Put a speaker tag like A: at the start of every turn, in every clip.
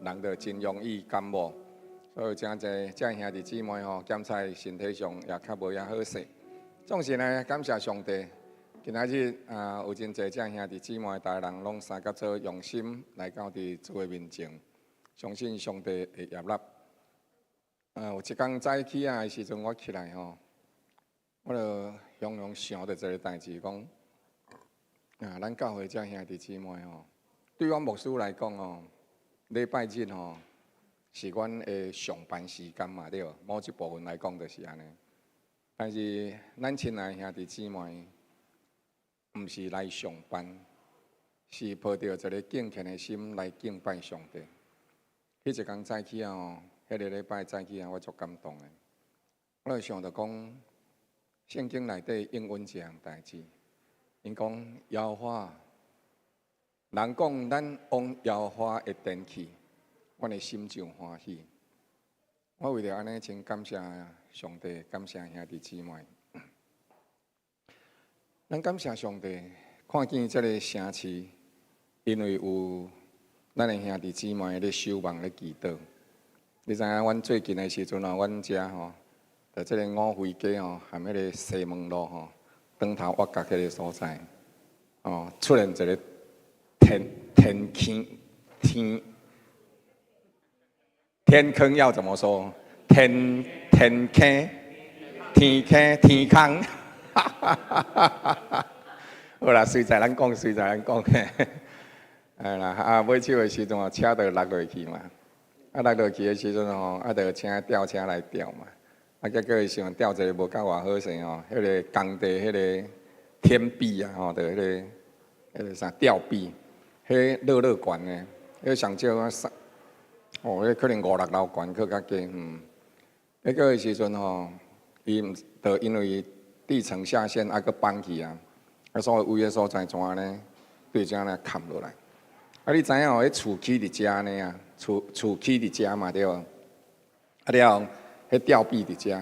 A: 人就真容易感冒，所以誠濟遮兄弟姊妹吼，檢查身體上也較無遐好勢。總是呢，感謝上帝，今仔日啊有真濟遮兄弟姊妹，逐家人攏相佮做用心來到佇主的面前，相信上帝會悅納。有一工早起啊的時陣，我起來吼，我就雄雄想著一个代誌，講啊，咱教會遮兄弟姊妹吼，對阮牧師來講吼，禮拜日吼是阮的上班時間嘛，對無？某一部分來講就是按呢。但是咱親愛兄弟姊妹，毋是來上班，是抱著一个敬虔的心來敬拜上帝。彼一工早起啊吼，彼个禮拜早起啊，我足感動的。我就想著講，聖經內底應允一項代誌，𪜶講耶和華，人講咱往耶和華的殿去，阮的心就歡喜。我為著按呢，真感謝上帝，感謝兄弟姊妹。咱感謝上帝，看見這个城市，因為有咱的兄弟姊妹咧守望咧祈禱。你知影，阮最近的時陣哦，阮遮吼，佇這个五妃街吼，含彼个西門路吼，轉頭挖角彼个所在，哦，出現一个天天坑天天坑要怎麼說？天天坑天坑天空，好啦，隨在咱講，隨在咱講。哎啦，啊，尾手的時陣哦，車就落落去嘛。啊，落落去的時陣吼，啊，就請吊車來吊嘛。啊，結果伊想吊一个無夠偌好勢吼，彼个工地彼个天臂啊吼，就彼个啥吊臂，彼落落懸的，彼上少啊三，哦，彼可能五六樓懸，閣較低，嗯。結果的時陣吼，伊毋就因為地層下陷啊，閣崩去啊，啊，所以位的所在怎按呢，對這按呢崁落來。啊，你知影吼？彼厝起佇遮呢啊，厝厝起佇遮嘛對無？啊了，彼吊臂佇遮。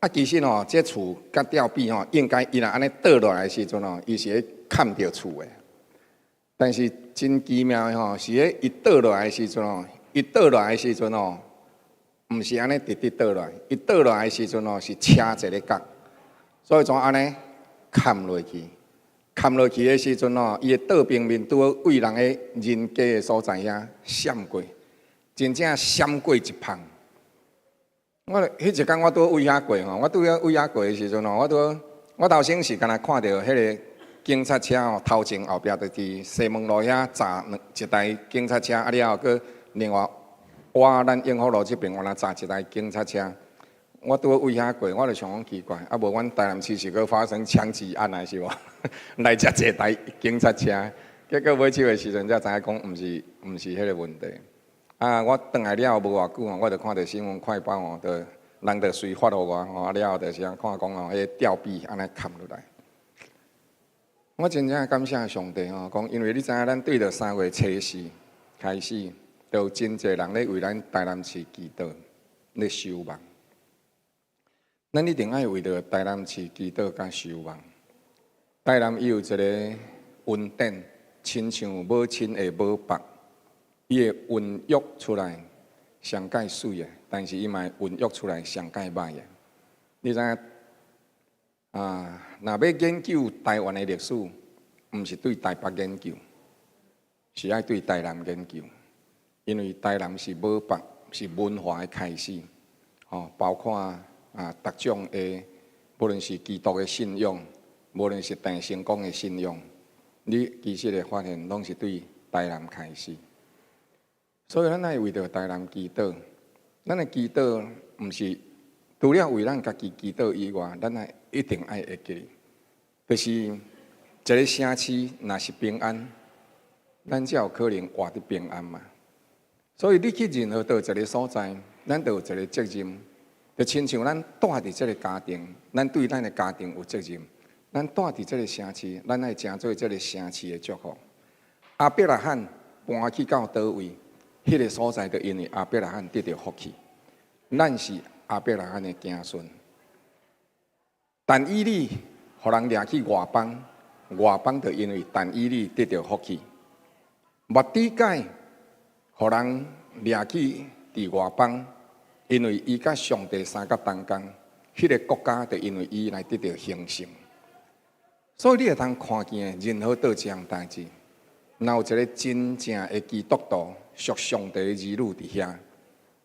A: 啊，其實吼，這厝佮吊臂吼，應該伊若按呢倒落來的時陣吼，伊是會崁著厝的。但是真奇妙的吼，是彼伊倒落來的時陣吼，伊倒落來的時陣吼，毋是按呢直直倒落來，伊倒落來的時陣吼是斜一个角，所以怎按呢崁落去。崁落去的時陣吼，伊的倒平面拄好對人的人家的所在遐閃過，真正閃過一縫。我彼一工我拄對遐過吼，我拄好對遐過的時陣吼，我拄好我頭先是敢若看著彼个警察車吼，頭前後壁就佇西門路遐載兩一台警察車，啊了後閣另外往咱永福路這邊，原來載一台警察車。我拄好對遐過，我就想講奇怪，啊無阮台南市是閣發生槍擊案還是無？來遮濟台警察車，結果尾手的時陣才知影講，毋是毋是彼个問題。啊，我轉來了後無偌久吼，我就看著新聞快報吼，就人就隨發予我吼，啊了後就是看講吼，彼个吊臂按呢崁落來。我真正感謝上帝吼，講因為你知影，咱對著3月初四開始，就有真濟人咧為咱台南市祈禱，咧守望。咱一定愛為著台南市祈禱佮守望。台南伊有一个恩典，親像母親的母腹，伊會孕育出來上蓋媠的，但是伊嘛會孕育出來上蓋歹的。你知影啊？若欲研究台灣的歷史，毋是對台北研究，是愛對台南研究，因為台南是母腹，是文化的開始，吼，包括啊，逐種的，無論是基督的信仰，無論是鄭成功的信仰，你其實會發現，攏是對台南開始。所以咱愛為著台南祈禱，咱的祈禱毋是除了為咱家己祈禱以外，咱愛一定愛會記，就是一个城市若是平安，咱才有可能活得平安嘛。所以你去任何佗一个所在，咱都有一个責任。就親像咱蹛佇這个家庭，咱對咱的家庭有責任；咱蹛佇這个城市，咱愛成做這个城市的祝福。亞伯拉罕搬去到佗位，彼个所在就因為亞伯拉罕得著福氣。咱是亞伯拉罕的子孫。但以理予人掠去外邦，外邦就因為但以理得著福氣。末底改予人掠去佇外邦，因為伊佮上帝相佮同工，彼個國家就因為伊來得著興盛。所以你會通看見任何佗一項代誌，若有一個真正的基督徒屬上帝的兒女佇遐，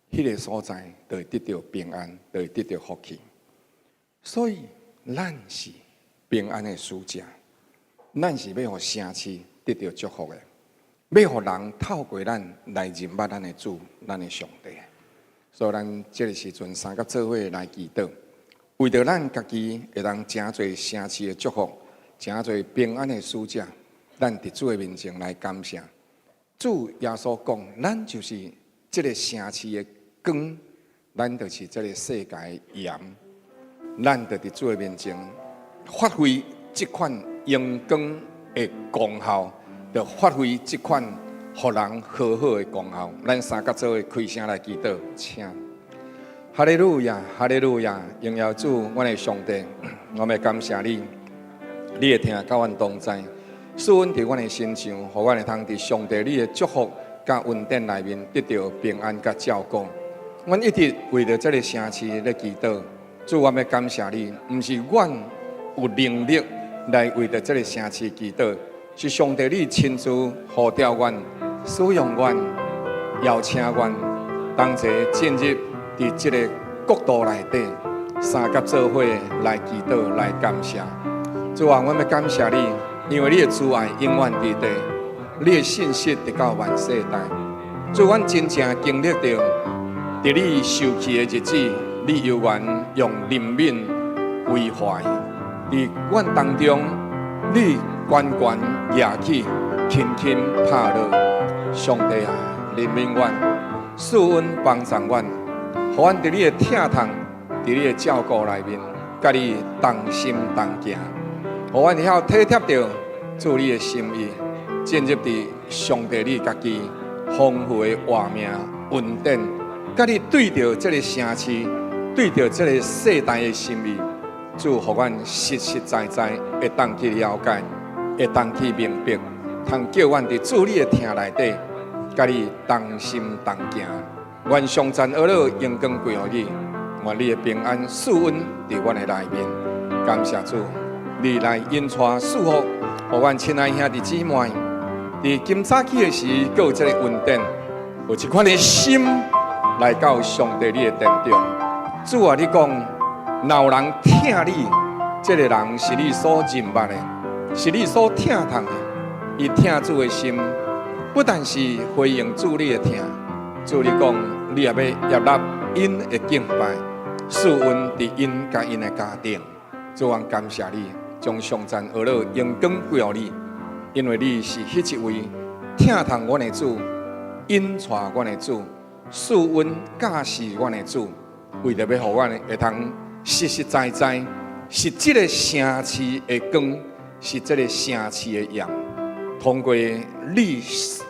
A: 彼個所在就會得著平安，就會得著福氣。所以咱是平安的使者，咱是欲予城市得著祝福的，欲予人透過咱來認捌咱的主、咱的上帝。所以咱這个時陣三佮做伙來祈禱，為著咱家己會當成做城市的祝福，成做平安的使者，咱佇主的面前來感謝。主耶穌講，咱就是這个城市的光，咱就是這个世界的鹽，咱就佇主的面前發揮這款熒光的功效，就發揮這款予人和好的功效。咱三佮做伙開聲來祈禱，請。哈利路亞，哈利路亞，榮耀主，阮的上帝，我們感謝你，你的疼佮阮同在，賜阮佇阮的身上，予阮會通佇上帝你的祝福佮恩典內面得著平安佮照顧。阮一直為著這个城市咧祈禱，主，我欲感謝你，毋是阮有能力來為著這个城市祈禱，是上帝你親自呼召阮、使用阮、邀請阮，同齊進入佇這个國度內底，三佮做伙來祈禱、來感謝。主啊，阮欲感謝你，因為你的慈愛永遠佇地，你的信實直到萬世代。主，阮真正經歷著，佇你受氣的日子，你猶原用憐憫為懷，佇阮當中，你懸懸舉起，輕輕拍落。上帝啊，憐憫阮，賜恩幫助阮，予阮佇你的疼痛，佇你的照顧內面，佮你同心同行，予阮會曉體貼著主你的心意，進入佇上帝你家己豐富的活命恩典，佮你對著這个城市，對著這个世代的心意，主，予阮實實在在會當去了解，會當去明白，通叫阮佇主你的疼內底，佮你同心同行。願頌讚呵咾榮光歸予你，願你的平安賜恩佇阮的內面。感謝主，你來引帶賜福，予阮親愛兄弟姊妹，佇今早起的時，閣有這个恩典，有這款的心來到上帝你的殿中。主啊，你講，若有人疼你，這个人是你所認捌的，是你所疼痛的。伊疼主的心，不但是回應主你的疼，主你講，你也欲接納𪜶的敬拜，賜恩佇𪜶佮𪜶的家庭。主，阮感謝你，將頌讚呵咾榮光歸予你，因為你是彼一位疼痛阮的主，引帶阮的主，賜恩教示阮的主，為著欲予阮會通實實在在是這个城市的光，是這个城市的鹽。通過你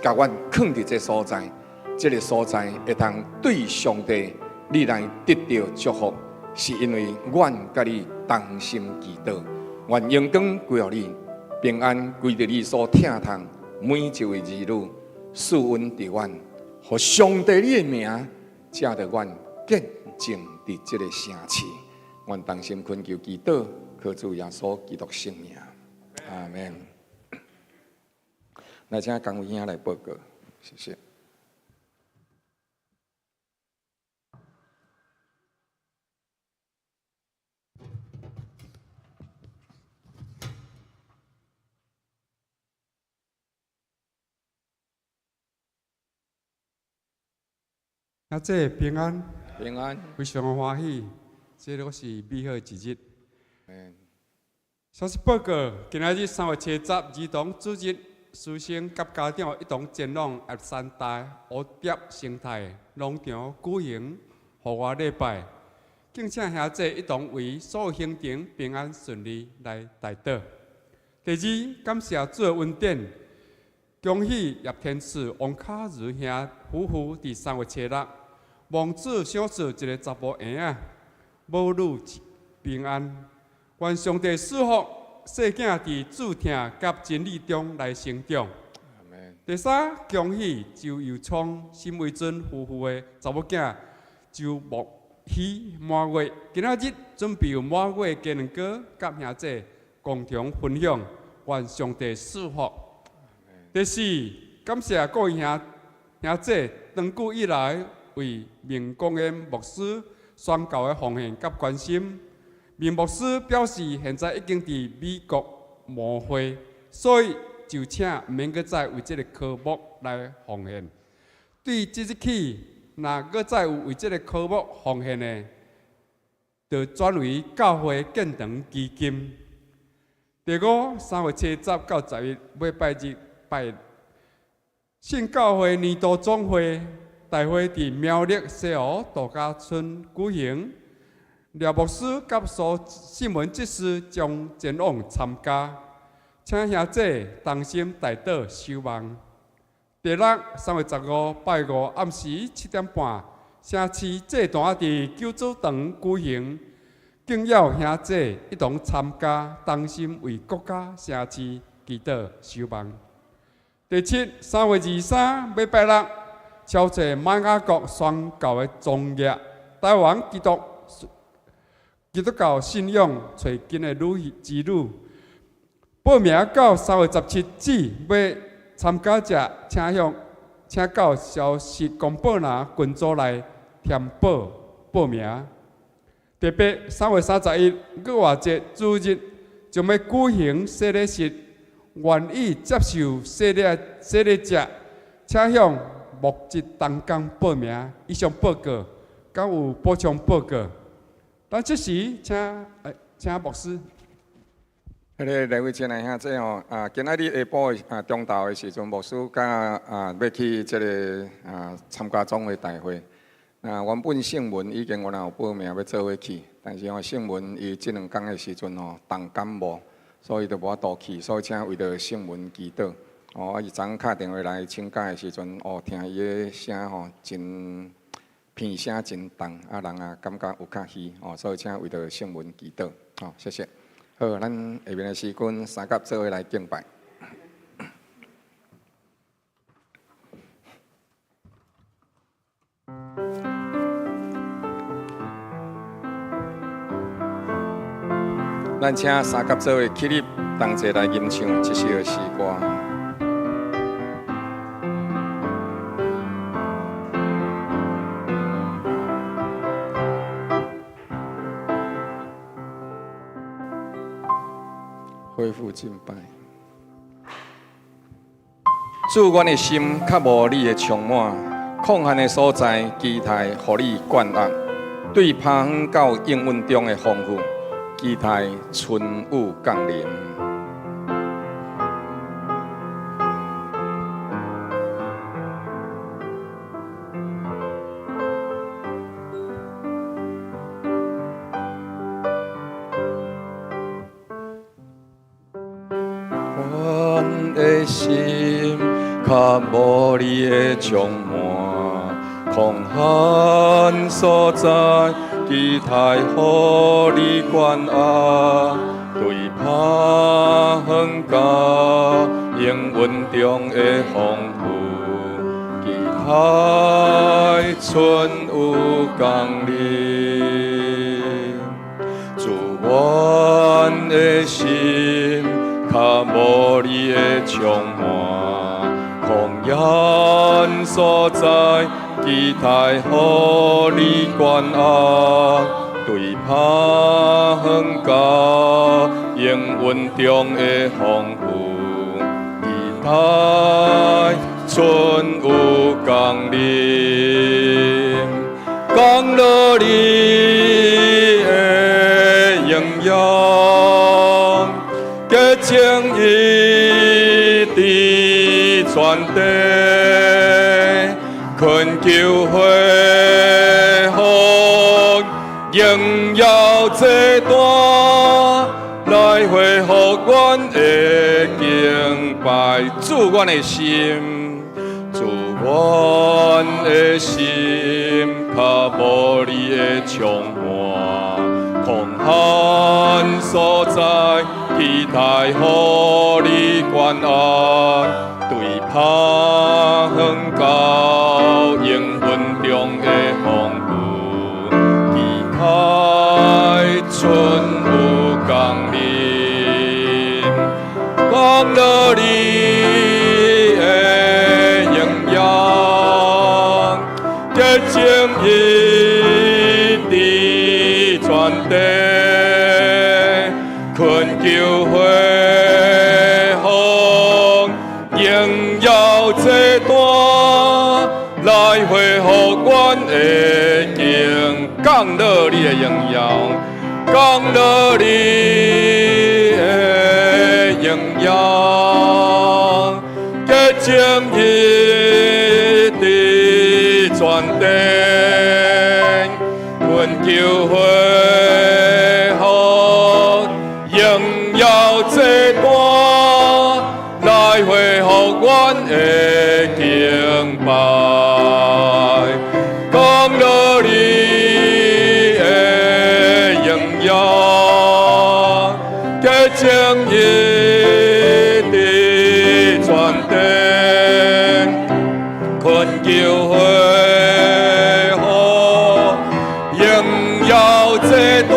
A: 共阮囥佇這所在，這个所在會通對上帝你來得著祝福，是因為阮佮你同心祈禱，願榮光歸予你，平安歸佇你所疼痛每一位兒女，賜恩佇阮，予上帝你的名，藉著阮見證佇這个城市，阮同心懇求祈禱，靠主耶穌基督聖名，阿們。來，請江偉兄來報告，謝謝。
B: 啊，這平安，
A: 平安，
B: 非常的歡喜，這閣是美好的一日。首先報告，今仔日3月7日兒童主日，師生佮家長一同前往亞歷山大蝴蝶生態農場舉行戶外禮拜，敬請兄弟一同為所有行程平安順利來代禱。第二，感謝主的恩典，恭喜葉天賜、王卡如兄夫婦佇3月7日，蒙主賞賜一个查埔嬰仔，母女平安。願上帝賜福細囝佇主疼佮真理中來成長。第三，恭喜周佑聰、沈維尊夫婦的查某囝周木喜滿月，今仔日準備有滿月雞卵糕，佮兄姐共同分享，願上帝賜福。第四，感謝各位兄兄姐長久以來為明光恩牧師宣教的奉獻佮關心。明牧師表示，現在已經佇美國牧會，所以就請毋免閣再為這个科目來奉獻。對即日起，若閣再有為這个科目奉獻的，就轉為教會建堂基金。第五，3月7、10到11，禮拜日拜信教會年度總會大會佇苗栗西湖度假村舉行，廖牧師佮蘇信文執事將前往參加，請兄姐同心代禱守望。第六，3月15拜五暗時7點半，城市祭壇佇救主堂舉行，敬邀兄姐一同參加，同心為國家城市祈禱守望。第七，3月23禮拜六，超濟瑪雅國宣教的總業，台灣基督教信仰揣根的旅之旅，報名到3月17止，欲參加者請到消息公報欄群組內填報報名。第八，3月31逾越節主日將欲舉行洗禮式，願意接受洗禮者，請向牧職同工報名。以上報告，敢有補充報告？咱這時請牧師。
A: 彼个兩位親愛兄姊吼，今仔日下晡中晝的時陣，牧師佮欲去這个參加總會大會。原本聖文已經原來有報名欲做伙去，但是吼聖文伊這兩工的時陣吼重感冒，所以就無法度去，所以請為著聖文祈禱。伊昨昏敲電話來請假的時陣，聽伊的聲吼真鼻聲真重，人也感覺有較虛，所以請為著聖文祈禱。好，謝謝。好，咱下面的時間三甲做伙來敬拜。咱請三甲做伙起立，同齊來吟唱這首詩歌。恢復敬拜。主，阮的心較無你的充滿，曠旱的所在，期待予你灌壓；對拍遠到應允中的豐富，期待春雨降臨。阮的心較無你的充滿，曠旱所在，期待予你關愛，對拍遠到應允中的豐富，期待春雨降臨。主，阮的心較無你的充滿，曠野所在，期待予你關愛，對拍遠到應允中的豐富，期待春雨降臨，降落你的榮耀，潔淨醫治全地，懇求恢復榮耀祭壇，來恢復阮的敬拜。主，阮的心，主，阮的心，較無你的充滿，曠旱所在，期待予你關愛，對拍他遠到永恒中的豐富，期待春雨降臨，降落你的榮耀，潔淨醫治全地，懇求恢復榮耀祭壇，來恢復阮的敬，降落你的榮耀，降落你的榮耀，潔淨醫治全地，懇求恢復榮耀祭壇，來恢復阮的敬拜，降落你的榮耀，潔淨醫治全地，懇求恢復榮耀祭壇，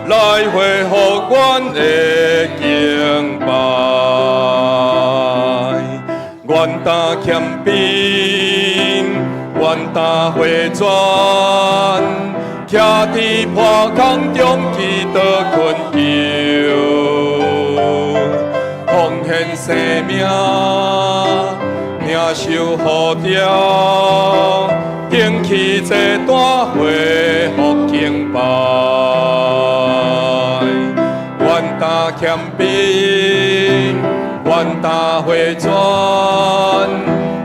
A: 來恢復阮的敬拜。願擔謙卑，願擔回轉，徛佇破空中祈禱懇求，奉獻生命，領受呼召，頂起祭壇恢復敬拜。願擔謙卑，願擔回轉，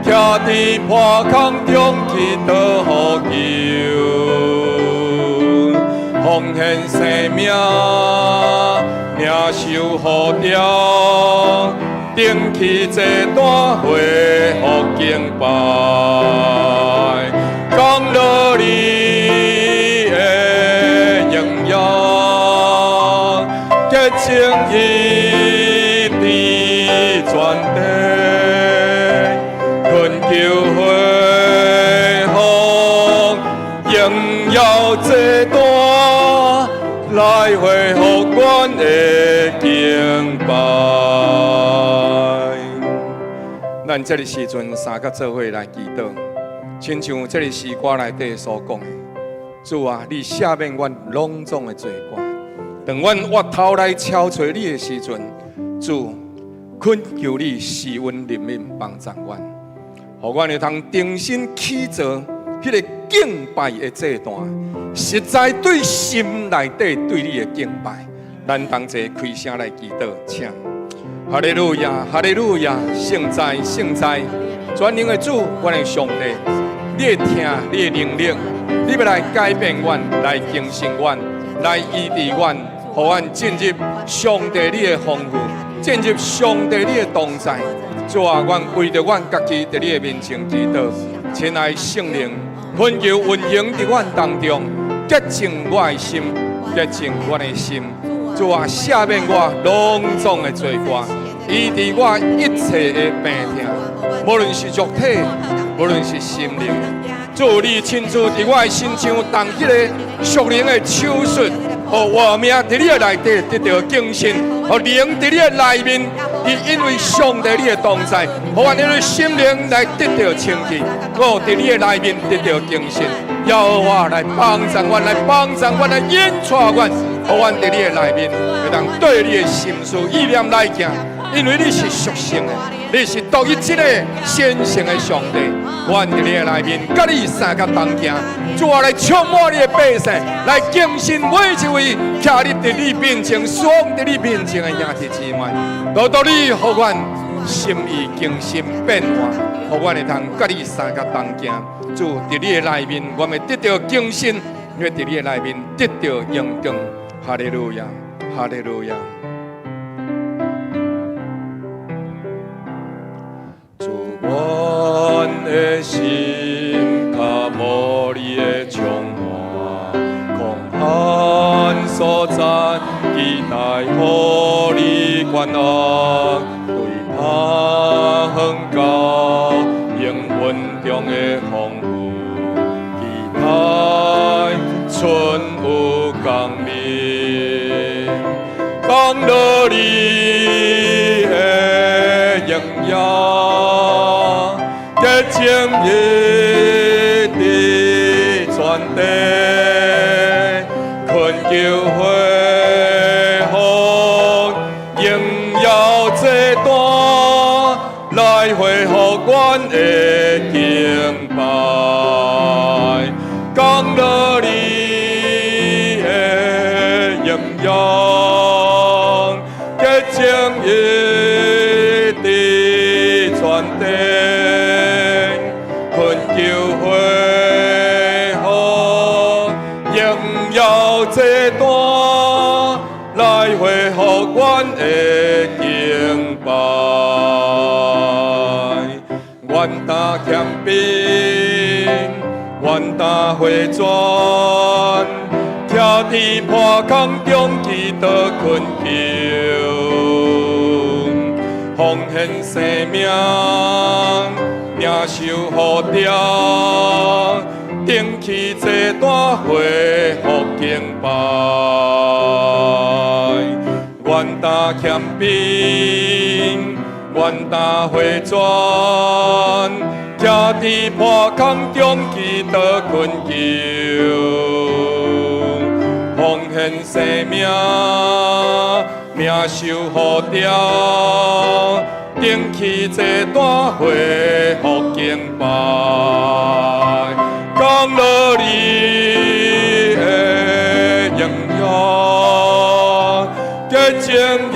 A: 徛佇破空中祈禱呼求，奉獻生命，領受呼召，頂起祭壇恢復敬拜，降落你的榮耀，潔淨醫治全地，懇求恢復榮耀祭壇，來恢復阮的敬拜。咱這个時陣三個做伙來祈禱，親像這个詩歌內底所講的，主啊，你赦免阮攏總的罪過。當阮回頭來敲揣你的時陣，主懇求你施恩憐憫幫助阮，予阮會通重新起造彼个敬拜的祭壇，實在對心內底對你的敬拜。咱同齊開聲來祈禱，請。哈利路亞，哈利路亞，聖哉，聖哉，全能的主，阮的上帝，你會聽，你的能力，你欲來改變阮，來更新阮，來醫治阮，予阮進入上帝你的豐富，進入上帝你的同在。主啊，阮為著阮家己佇你的面前祈禱，親愛聖靈，懇求運行佇阮當中，潔淨我的心，潔淨阮的心。主啊，赦免我攏總的罪過，醫治我一切的病痛，無論是肉體，無論是心靈。主，你親自佇我的身上動彼個屬靈的手術，予活命佇你的內底得著更新，予靈佇你的內面，伊因為上帝你的同在，予阮的心靈來得著清氣，閣佇你的內面得著更新。耶和華來幫助阮，來幫助阮，來引帶阮，予阮佇你的內面，會當對你的心思意念來行，因為你是屬聖的，你是獨一一個顯聖的上帝。阮佇你的內面，佮你相佮同行，主啊，來充滿你的百姓，來更新每一位徛立佇你面前、侍奉佇你面前的兄弟姊妹。求主你予阮心意更新變化，予阮會通佮你相佮同行。主佇你的內面，阮會得著更新，因為佇你的內面得著榮光。哈利路亞，哈利路亞。主，阮的心較無你的充滿，空閒所在，期待予你關愛，對他遠到應允中的豐富，期待春有光明，降落你的榮耀，激情一直傳遞，懇求恢復榮耀祭壇，來恢復阮的敬拜，降落你的榮耀，激情一直傳遞，懇求恢復榮耀祭壇，來恢復阮的敬拜。願擔謙卑，願擔回轉，徛佇破空中祈禱懇求，奉獻生命，領受呼召，頂起祭壇恢復敬拜。願擔謙卑，願擔回轉，徛佇破空中祈禱懇求，奉獻生命，領受呼召，頂起祭壇恢復敬拜，降落你的榮耀，激情一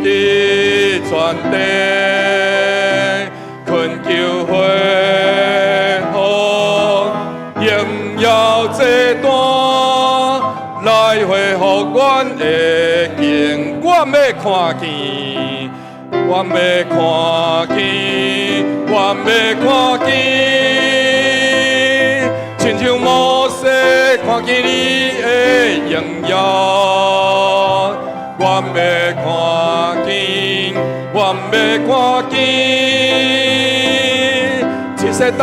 A: 直傳遞，懇求恢復榮耀祭壇，來恢復阮的敬，我欲看見，我欲看見，我欲看見，親像摩西看見你的榮耀，我欲看見，我欲看見，這世代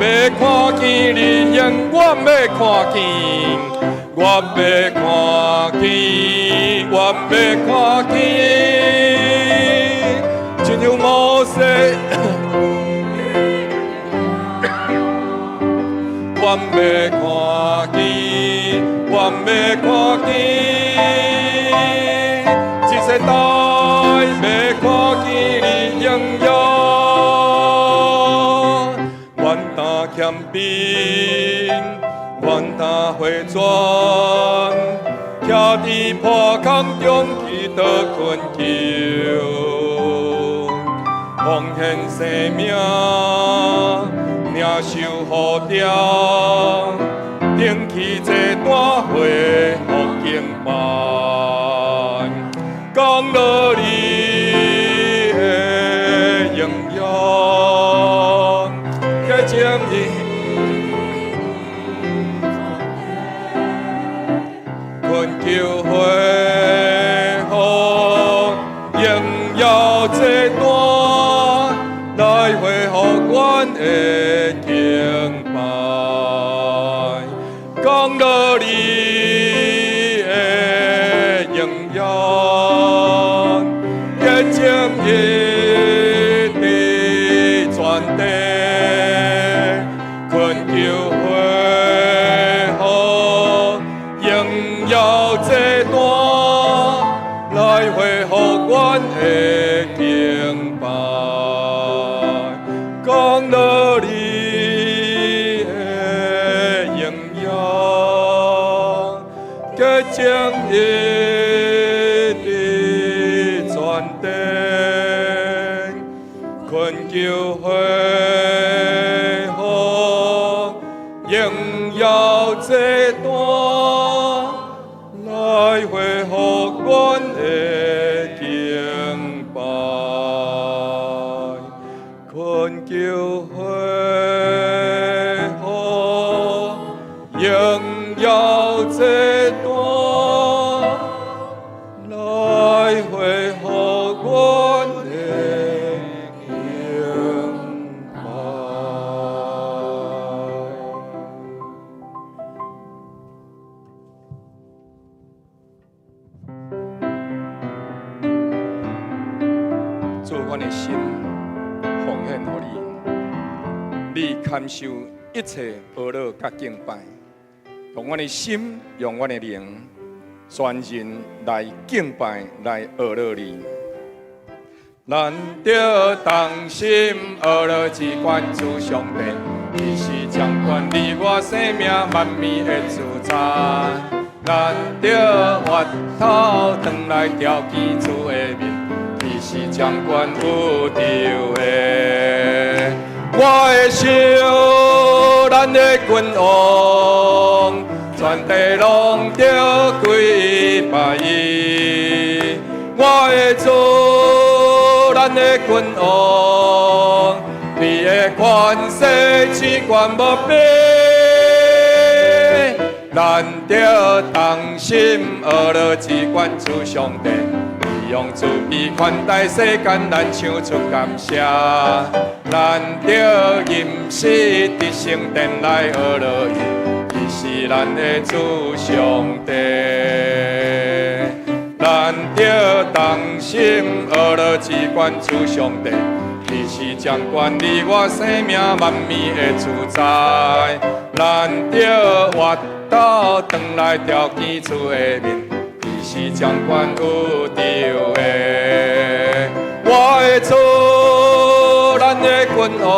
A: 欲看見你榮，我欲看見，我欲看見，我欲看見，親像摩西。我欲看見，我欲看見，這世代欲看見你榮耀。願擔謙卑，願擔回轉，徛佇破空中祈禱懇求，奉獻生命，領受呼召，頂起祭壇恢復敬拜，降落你的榮耀，激情一懇求恢復榮耀祭壇，來恢復阮的敬拜，降落你的榮耀，激情一直傳遞，懇求恢復榮耀祭壇，來恢復阮的敬拜，降落你的榮耀，激情一直傳遞，懇求恢復榮耀祭壇，來恢復阮的敬拜，懇求恢復榮耀祭壇，來恢復阮的阮的心奉獻予你，你堪受一切呵咾佮敬拜，用阮的心，用阮的靈，全人來敬拜，來呵咾你。咱著同心呵咾至懸主上帝，伊是掌管你我生命萬物的主宰。咱著越頭轉來朝見主的面，伊是掌管宇宙的。我的神，咱的君王，全地攏著跪拜伊。我的主，咱的君王，你的權勢至懸無比。咱著同心呵咾至懸主上帝，伊用慈悲寬待世間，咱唱出感謝。咱著吟詩佇聖殿來呵咾伊，伊是咱的主上帝。咱著同心呵咾至懸主上帝，伊是掌管你我生命萬物的主宰。咱著越頭轉來朝見主的面，伊是掌管宇宙的。我的主，咱的君王，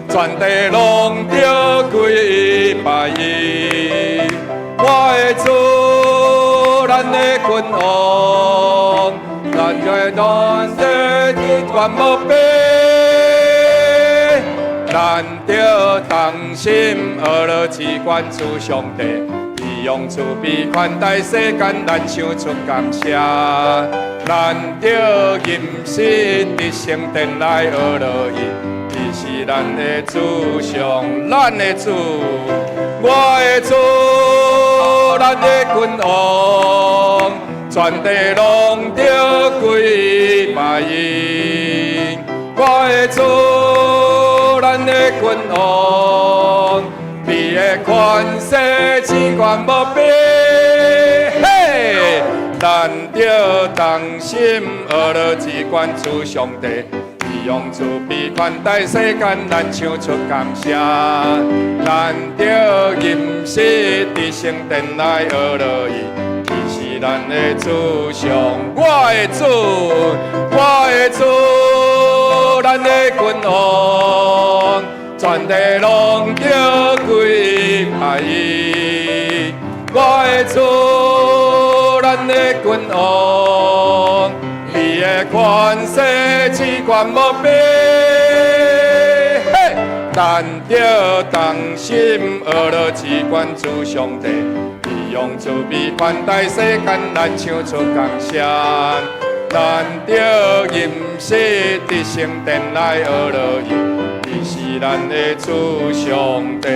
A: 全地攏著跪拜伊。我的主，咱的君王，咱的權勢至懸無比。咱著同心呵咾至懸主上帝，伊用慈悲寬待世間，咱唱出感謝。咱著吟詩佇聖殿來呵咾伊，伊是咱的主上，咱的主，我的主，咱的君王，全地攏著跪拜伊。我的主，咱的君王，你的權勢至懸無比。嘿，咱著同心呵咾至懸主上帝，伊用慈悲寬待世間，咱唱出感謝。咱著吟詩佇聖殿來呵咾伊，伊是咱的主上，我的主，我的主，咱的君王，全地攏著跪拜伊。我的主，咱的君王，你的權勢至懸無比。嘿，咱著同心呵咾至懸主上帝，伊用慈悲寬待世間，咱唱出感謝。咱著吟詩佇聖殿來呵咾伊，伊是咱的主上帝。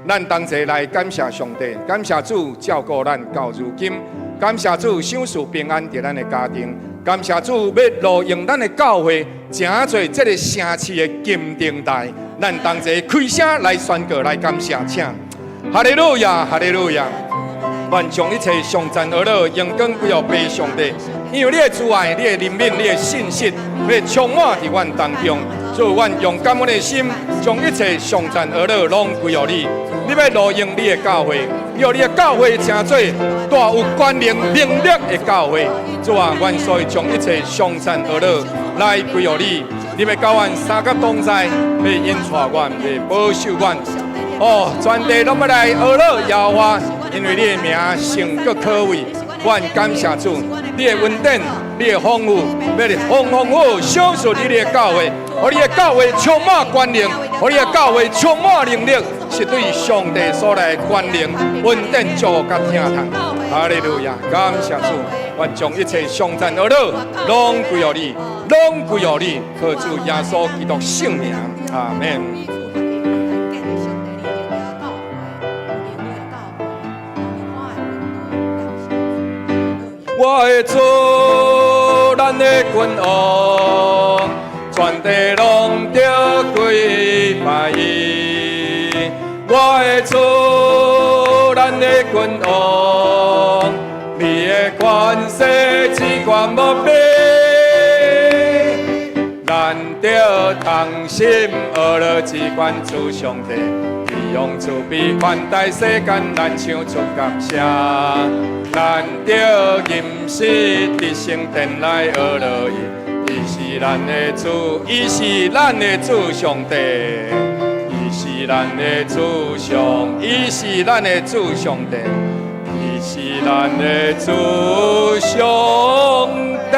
A: 咱同齊來感謝上帝，感謝主照顧咱到如今，感謝主賞賜平安佇咱的家庭，感謝主欲錄用咱的教會，成做這个城市的金燈台。咱同齊開聲來宣告，來感謝，請。哈利路亞，哈利路亞！願將一切頌讚呵咾榮光歸予父上帝，因為你的慈愛、你的憐憫、你的信實，欲充滿佇阮當中。所以，阮用感恩的心，將一切頌讚呵咾攏歸予你。你欲錄用你的教會，予你的教會成做大有權能能力的教會。主啊，阮所以將一切頌讚呵咾來歸予你。你欲佮阮相佮同在，欲引帶阮，欲保守阮。哦，全地攏欲來呵咾耶和華，因為你的名聖閣可畏。阮感謝主，你的恩典，你的豐富，欲豐豐富賞賜你的教會，予你的教會充滿權能，予你的教會充滿能力，是對上帝所來的權能、恩典、祝福佮疼痛。哈利路亞，感謝主，阮將一切頌讚呵咾，攏歸予你，攏歸予你，靠主耶穌基督聖名，阿門。我的主，咱的君王，全地攏著跪拜伊。我的主，咱的君王，你的權勢至懸悬无比。咱著同心学乐至悬主上帝，伊用慈悲款待世间，咱唱出感谢。咱著吟诗佇聖殿內學樂伊，伊是咱的主，伊是咱的主上帝，伊是咱的主上，伊是咱的主上帝，伊是咱的主上帝。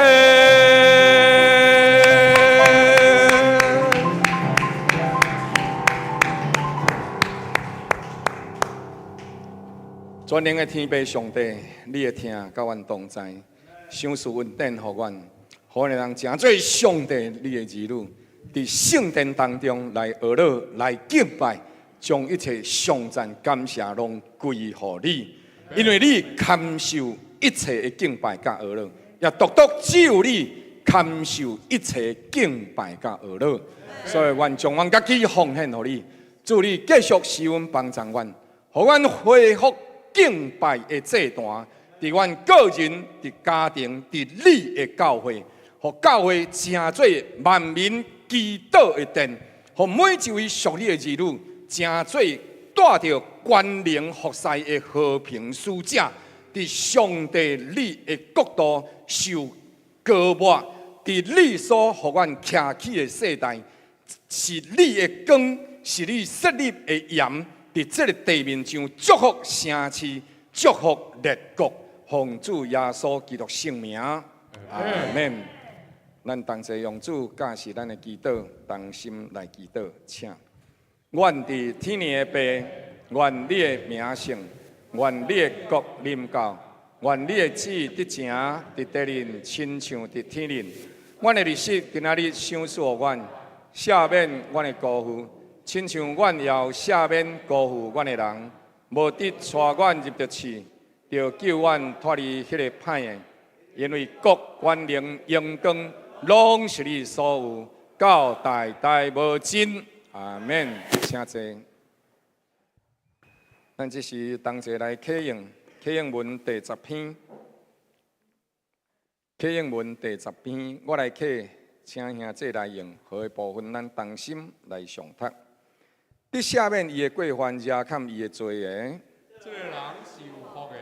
A: 全能的天父上帝，你的疼佮阮同在，賞賜恩典予阮，予阮會當成做上帝你的兒女，佇聖殿當中來學樂、來敬拜，將一切頌讚感謝攏歸予你，因為你堪受一切的敬拜佮學樂，也獨獨只有你堪受一切敬拜佮學樂，所以阮將阮家己奉獻予你，主你繼續施恩幫助阮，予阮恢復敬拜的祭壇，佇阮個人、佇家庭、佇你的教會，予教會成做萬民祈禱的殿，予每一位屬你的兒女，成做帶著權能服侍的和平使者，佇上帝你的國度受膏抹，佇你所予阮徛起的世代，是你的光，是你設立的鹽。佇這个地面上祝福城市，祝福列國，奉主耶穌基督聖名，阿門。咱同齊用主教示咱的祈禱，同心來祈禱，請。願佇天的父，願你的名聖，願你的國臨到，願你的旨意得成佇地面，親像佇天頂。阮的日食今仔日賞賜予阮，赦免阮的辜負。親像阮也有赦免辜負阮的人，無得帶阮入著試，著救阮脫離彼个歹的。因為國、權能、榮光，攏是你所有，到代代無盡。阿門。請坐。咱這時同齊來啟用啟應文第十篇，啟應文第十篇，我來啟，請兄弟來用，好的部分咱同心來誦讀。得赦免伊的過犯，遮冚伊的罪的。
B: 這个人是有福的。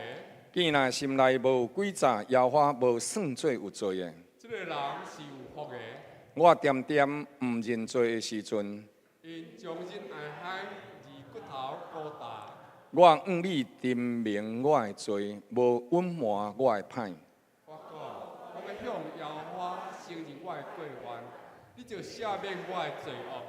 A: 見若心內無詭詐，耶和華無算做有罪的。
B: 這个人是有福的。
A: 我恬恬毋認罪的時陣，𪜶
B: 終日哀喊，而骨頭孤焦。
A: 我向你陳明我的罪，無隱瞞我的歹。
B: 我講，我欲向耶和華承認我的過犯，你就赦免我的罪惡。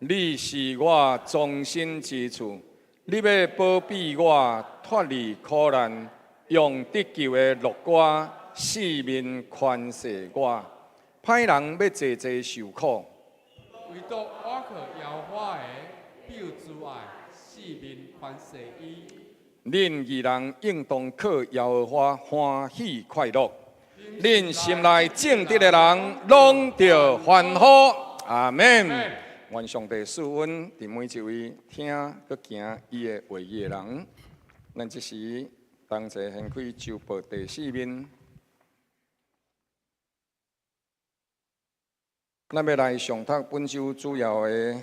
A: 你是我藏身之處，你欲保庇我脫離苦難，用得救的樂歌四面寬赦我。歹人欲濟濟受苦，
B: 唯獨倚靠耶和華的，必有慈愛，四面寬赦伊。
A: 恁義人應當靠耶和華歡喜快樂，恁心內正直的人攏著歡呼。阿門。願上帝賜恩，佇每一位聽閣行伊的話語的人。咱這時同齊掀開週報第四面，咱欲來誦讀本週主要的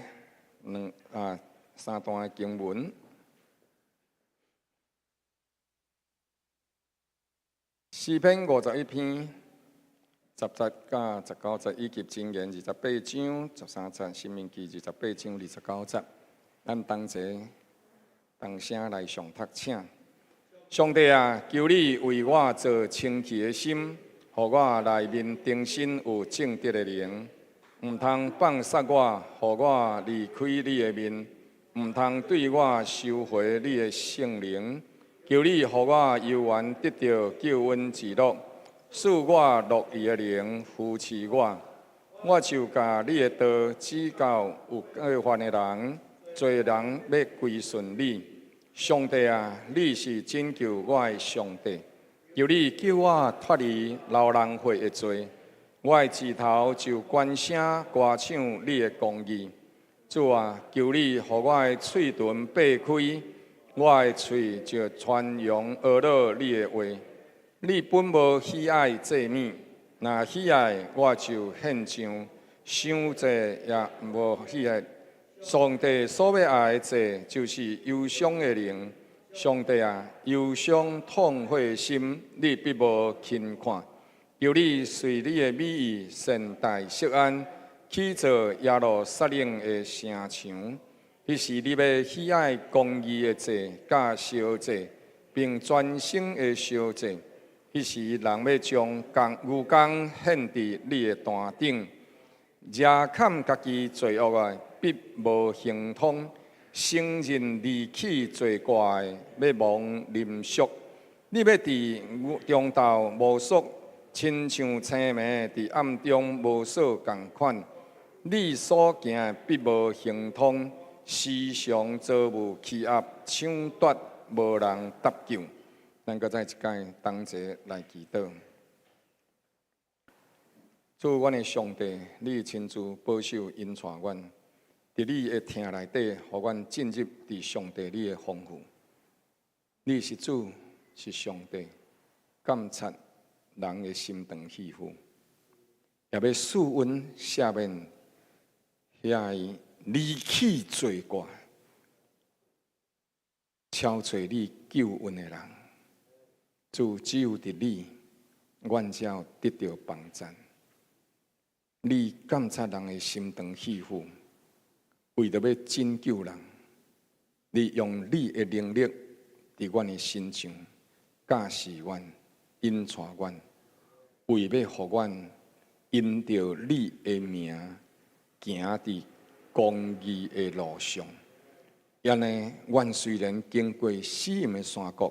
A: 兩啊三段的經文。詩篇51篇10節佮19節，以及箴言28章13節，申命記28章29節。咱同齊同聲來誦讀，請。上帝啊，求你為我造清氣的心，予我內面重新有正直的靈。毋通放殺我，予我離開你的面；毋通對我收回你的聖靈。求你予我猶原得著救恩之樂，賜我樂意的靈扶持我。我就共你的道指教有過犯的人，罪人欲歸順你。上帝啊，你是拯救我的上帝，求你救我脫離流人血的罪。我的舌頭就懸聲歌唱你的公義。主啊，求你予我的喙唇擘開，我的喙就傳揚呵咾你的話。你本無喜愛祭物，若喜愛我就獻上，傷濟也無喜愛。上帝所欲愛的祭，就是憂傷的靈。上帝啊，憂傷痛悔的心，你必無輕看。求你隨你的美意善待錫安，起造耶路撒冷的城牆。彼時你欲喜愛公義的祭，佮燒祭，並全牲的燒祭。彼時人欲將公牛犅獻佇你的壇頂，遮掩家己罪惡的，必無亨通；承認離棄罪過的，欲蒙憐恤。你欲佇中晝摩索，親像清暝佇暗中無所仝款。你所行的必無亨通，時常遭遇欺壓、搶奪，無人搭救。咱閣再一擺同齊來祈禱。主，阮的上帝，你親自保守引帶阮，佇你的疼內底，予阮進入佇上帝你的豐富。你是主，是上帝，監察人的心腸肺腑，也欲賜恩赦免遐離棄罪過、超揣你救恩的人。主，只有佇你，阮才有得著幫贊。你監察人的心腸肺腑，為著欲拯救人，你用你的能力佇阮的身上教示阮、引帶阮，為欲予阮因著你的名行佇公義的路上。按呢，阮雖然經過死蔭的山谷，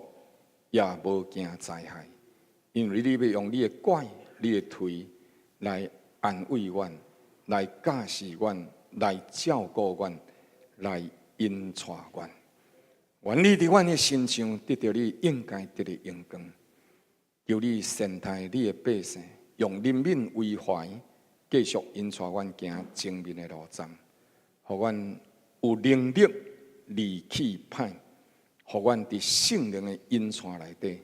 A: 也無驚災害，因為你欲用你的拐、你的槌來安慰阮，來教示阮，來照顧阮，來引帶阮。願你佇阮的身上得著你應該得的榮光。求你善待你的百姓，用憐憫為懷，繼續引帶阮行前面的路站，予阮有能力離棄歹，予阮佇聖靈的引帶內底，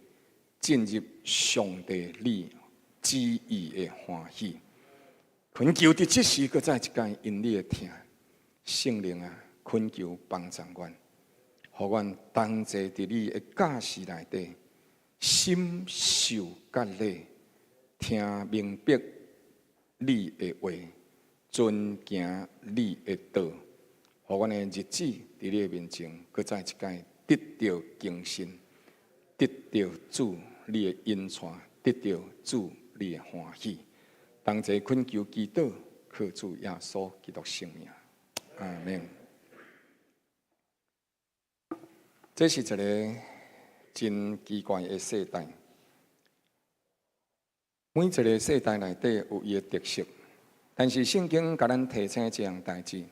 A: 進入上帝你旨意的歡喜。懇求佇這時，閣再一擺因你的疼，聖靈啊，懇求幫助阮，予阮同齊佇你的教示內底，心受割禮，聽明白你的話，遵行你的道，予阮的日子佇你的面前，閣再一擺得著更新，得著主你的引帶，得著主你的歡喜。同齊懇求祈禱，靠主耶穌基督聖名，阿們。這是一个真奇怪的世代。每一个世代內底有伊的特色，但是聖經共咱提醒這項代誌，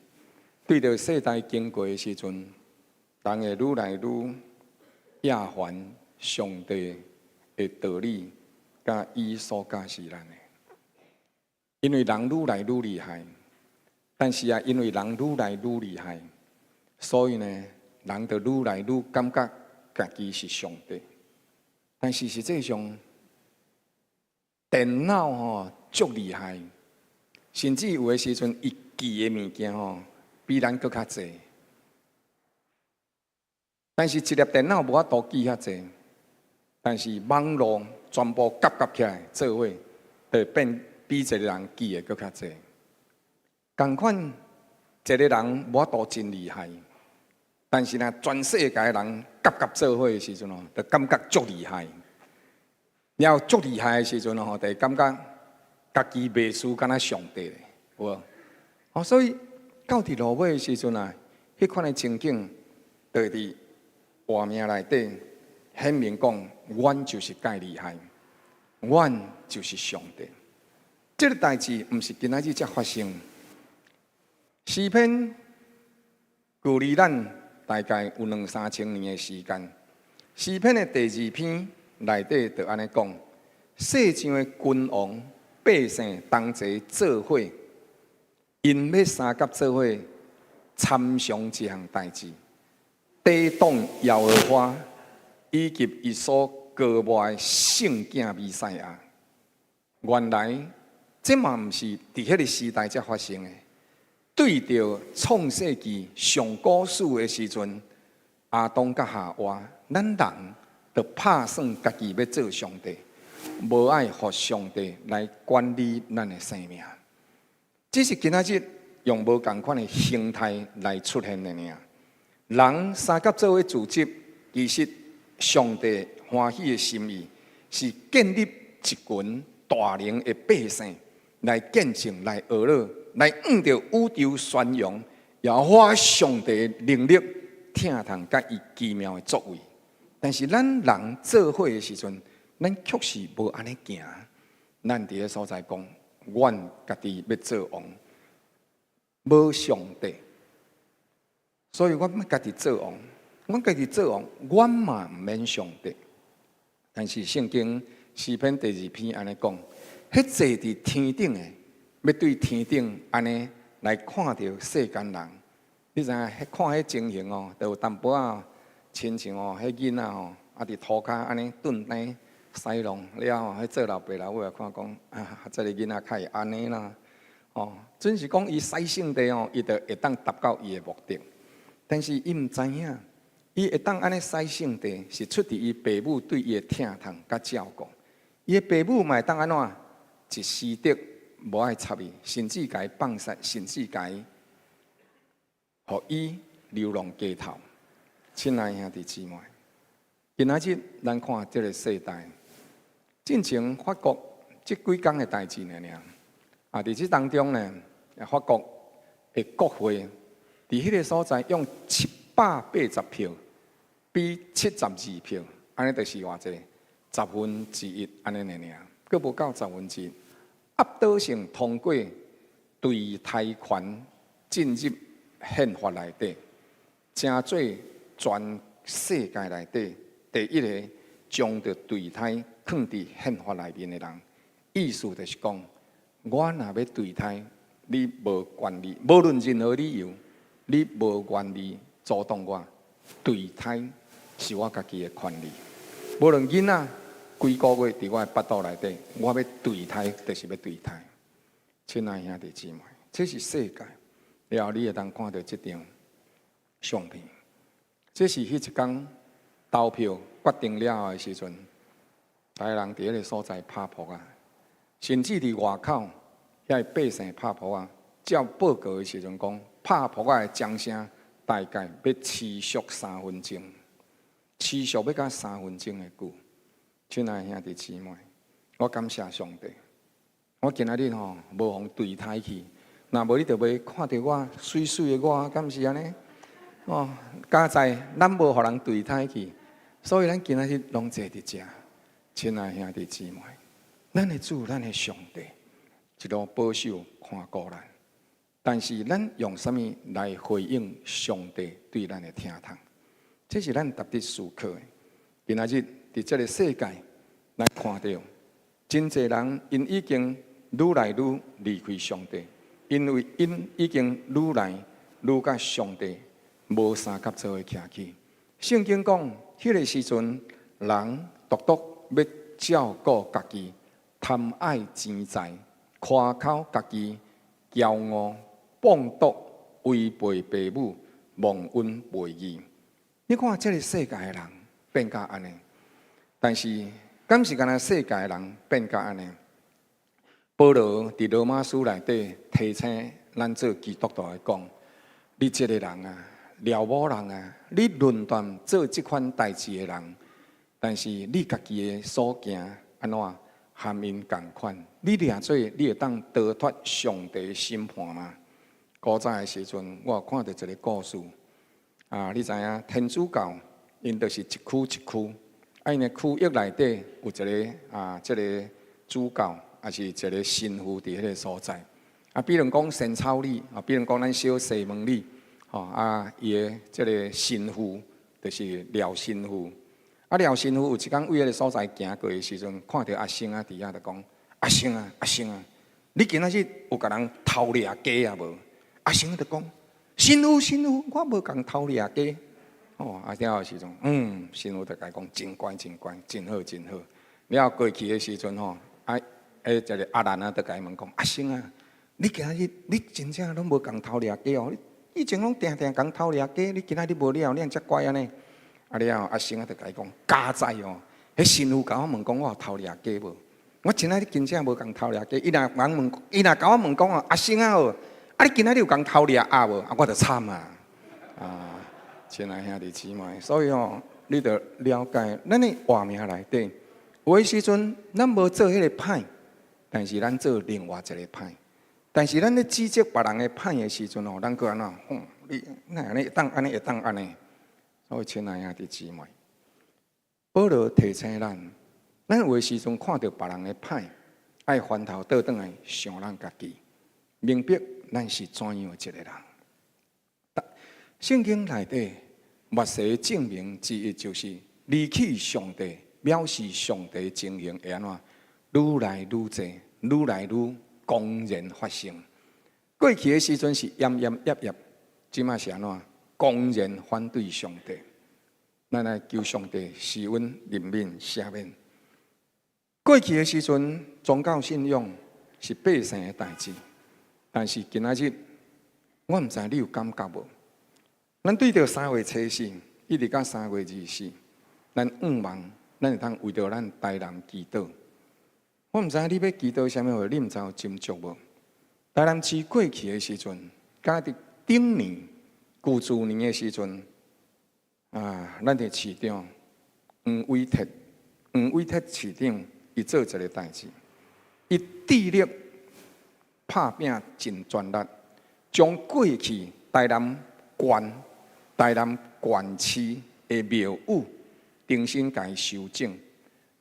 A: 對著世代經過的時陣，人會愈來愈厭煩上帝的道理，佮伊所教示咱的。因為人愈來愈厲害，但是啊，因為人愈來愈厲害，所以呢，人就愈來愈感覺家己是上帝。但是實際上，電腦吼足厲害，甚至有的時陣伊記的物件吼比咱閣較濟。但是，一粒電腦無法度記遐濟，但是網路全部夾夾起來做伙，就會變比一个人記的閣較濟。仝款一个人無法度真厲害，但是若全世界的人夾夾做伙的時陣吼，就感覺足厲害。了後足厲害的時陣吼，就會感覺家己袂輸敢若上帝咧，有無？哦，所以到佇落尾的時陣啊，彼款的情景就會佇畫面內底顯明講，阮就是蓋厲害，阮就是上帝。這个代誌毋是今仔日才發生。詩篇距離咱大概有兩三千年的時間。詩篇的第二篇內底就按呢講：世上的君王、百姓同齊做伙，𪜶欲相佮做伙參詳這項代誌，抵擋耶和華以及伊所膏抹的聖囝彌賽亞。原來這嘛毋是佇彼个時代才發生的。對著創世紀上古史的時陣，亞當佮夏娃，咱人就拍算家己欲做上帝，無愛予上帝來管理咱的生命。只是今仔日用無仝款的形態來出現的爾。人相佮做伙組織，其實上帝歡喜的心意是建立一群大能的百姓來見證、來學樂、來向著宇宙宣揚耶和華上帝的能力、疼痛佮伊奇妙的作為。但是咱人做伙的時陣，咱卻是無按呢行。咱佇个所在講，阮家己欲做王，無上帝，所以阮欲家己做王，阮家己做王，阮嘛毋免上帝。但是聖經詩篇第二篇按呢講，彼坐佇天頂的，欲對天頂按呢來看著世間人。你知影？彼看彼情形哦，就有淡薄仔親像哦，彼囡仔吼，啊佇塗跤按呢頓轉屎弄了後，彼做老爸老母來看講啊，這个囡仔較會按呢啦。哦，準是講伊使聖帝哦，伊就會當達到伊的目的。但是伊毋知影，伊會當按呢使聖帝，是出佇伊爸母對伊的疼痛佮照顧。伊的爸母嘛會當按怎？一時的無愛插伊，甚至共伊放殺，甚至共伊，予伊流浪街頭。親愛兄弟姊妹，今仔日咱看這个世代，進前法國這幾工的代誌爾爾，啊，佇這當中呢，法國的國會佇彼个所在用780票比72票，按呢就是偌濟？1/10按呢爾爾，閣無夠十分之一，壓倒性通過墮胎權進入憲法內底，成做全世界內底第一个將著墮胎囥佇憲法內面的人。意思就是講，我若欲墮胎，你無權利，無論任何理由，你無權利阻擋我墮胎，是我家己的權利。無論囡仔幾個月佇我的腹肚內底，我欲墮胎就是欲墮胎。親愛兄弟姊妹，這是世界。了後你會當看著這張相片，這是彼一工投票決定了後的時陣，逐个人佇彼个所在拍噗仔，甚至佇外口遐个百姓拍噗仔，照報告的時陣講，拍噗仔的掌聲大概欲持續三分鐘，持續欲到三分鐘的久。親愛兄弟姊妹，我感謝上帝，我今仔日吼無予墮胎去，若無你就袂看著我媠媠的我，敢是按呢？哦，佳哉咱無予人墮胎去，所以咱今仔日攏坐佇遮。親愛兄弟姊妹，咱的主，咱的上帝，一路保守看顧咱，但是咱用啥物來回應上帝對咱的疼痛？這是咱值得思考的。今仔日佇這个世界，咱看著真濟人，𪜶已經愈來愈離開上帝，因為𪜶已經愈來愈佮上帝無相佮做伙徛起。聖經講，彼个時陣，人獨獨欲照顧家己，貪愛錢財，誇口家己，驕傲、放蕩、違背爸母、忘恩背義。你看這个世界的人變甲按呢，但是敢是干焦世界的人變甲按呢？保羅佇羅馬書內底提醒咱做基督徒的講：你這个人啊，老某人啊，你論斷做這款代誌的人，但是你家己的所行按怎和𪜶仝款？你掠做你會當逃脫上帝的審判嗎？古早的時陣，我有看著一个故事。啊，你知影天主教，𪜶就是一區一區，啊，𪜶的區域內底有一个啊，這个主教，抑是一个神父佇彼个所在。啊，比如講仙草里，啊，比如講咱小西門里，吼啊，伊的這个神父就是廖神父。啊，廖神父有一工為彼个所在行過的時陣，看著阿生仔佇遐就講：阿生啊，阿生啊，你今仔日有共人偷掠雞啊無？阿生就講：神父，神父，我無共偷掠雞。哦，啊了後時陣，神父就共伊講真乖真乖，真好真好。了後過去的時陣吼，啊，彼一个阿蘭啊，就共伊問講：阿星啊，你今仔日你真正攏無共偷掠雞哦？你以前攏定定共偷掠雞，你今仔日無了，你按遮乖按呢？啊了後，阿星啊就共伊講：佳哉哦，彼神父共我問講我有偷掠雞無？我今仔日真正無共偷掠雞。伊若共問，伊若共我問講哦，阿星啊哦，啊你今仔日有共偷掠鴨無？啊我就慘啊！啊，親愛兄弟姊妹，所以哦，你著了解，咱的活命內底，有的時陣咱無做彼个歹，但是咱做另外一个歹。但是咱咧指責別人的歹的時陣哦，咱閣按怎？吼，你哪按呢會當按呢會當按呢？所以親愛兄弟姊妹，保羅提醒咱，咱有的時陣看著別人的歹，愛翻頭倒轉來想咱家己，明白咱是怎樣的一個人。聖經內底末世證明之一，就是離棄上帝，藐視上帝情形會按怎？愈來愈濟，愈來愈公然發生。過去的時陣是掩掩掖掖，這馬是按怎？公然反對上帝。咱來求上帝賜阮憐憫赦免。過去的時陣，宗教信仰是百姓的代誌，但是今仔日，我毋知你有感覺無？咱對著三月初四，一直到3月24，咱向望，咱會當為著咱台南祈禱。我毋知你欲祈禱啥物貨，你毋知有斟酌無？台南市過去的時陣，敢佇頂年舊舊年的時陣，啊，咱的市長黃偉哲，黃偉哲市長，伊做一个代誌，伊致力拍拚盡全力，將過去台南縣、台南縣市的廟宇重新共伊修整。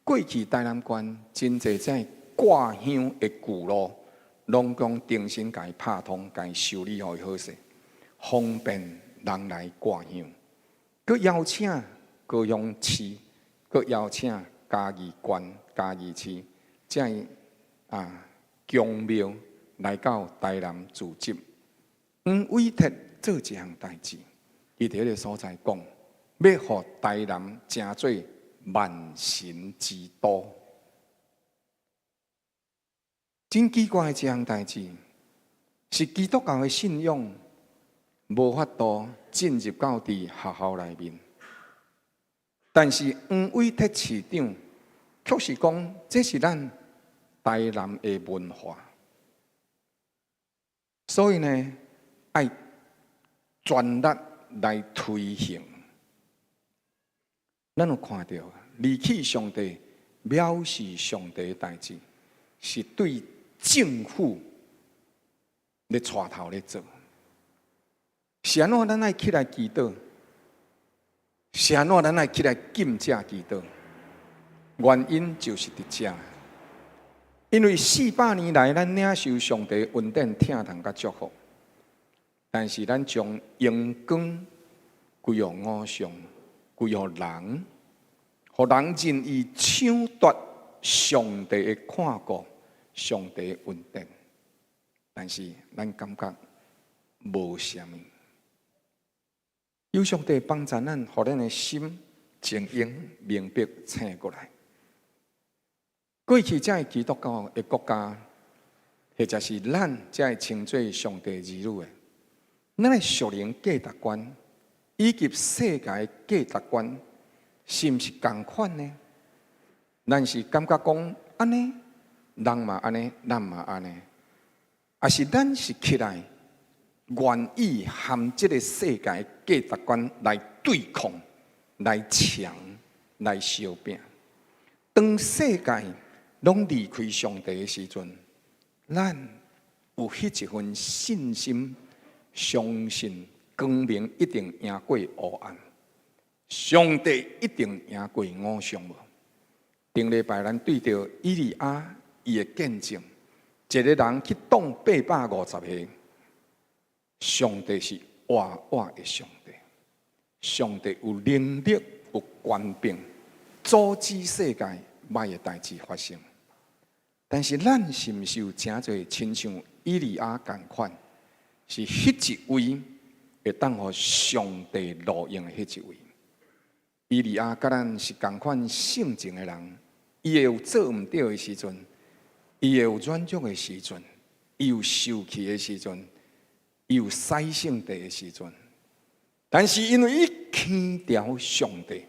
A: 過去台南縣真濟這掛香的舊路，攏總重新共伊拍通，共伊修理予伊好勢，方便人來掛香。閣邀請高雄市，閣邀請嘉義縣、嘉義市，這啊宮廟來到台南組織。黃偉哲做一項代誌，伊佇彼个所在講，欲予台南成做萬神之都。真奇怪的一項代誌，是基督教的信仰無法度進入到佇學校內面，但是黃偉哲市長卻是講，這是咱台南的文化，所以呢，愛全力來推行。咱有看著離棄上帝、藐視上帝的代誌，是對政府咧帶頭咧做。是按怎咱愛起來祈禱？是按怎咱愛起來禁食祈禱？原因就是佇遮，因為400年來，咱領受上帝恩典、疼痛佮祝福，但是咱將榮光歸予偶像，歸予人，予人任意搶奪上帝的看顧、上帝的恩典，但是咱感覺無啥物。求上帝幫助咱，予咱的心靜用明白醒過來。過去這个基督教的國家，或者是咱這个稱做上帝兒女的，咱的屬靈價值觀以及世界價值觀，是毋是仝款呢？咱是感覺講按呢，人嘛按呢，咱嘛按呢，抑是咱是起來願意和這个世界價值觀來對抗、來搶、來相拚？當世界攏離開上帝的時陣，咱有彼一份信心，相信光明一定贏過黑暗，上帝一定贏過偶像無？頂禮拜咱對著以利亞伊的見證，一个人去擋850個，上帝是活活的上帝，上帝有能力、有權柄，阻止世界歹的代誌發生。但是咱是毋是有誠濟親像以利亞仝款，是彼一位會當予上帝錄用的彼一位？以利亞佮咱是仝款性情的人，伊會有做毋對的時陣，伊會有軟弱的時陣，伊有受氣的時陣，伊有使性地的時陣。但是因為伊牽牢上帝，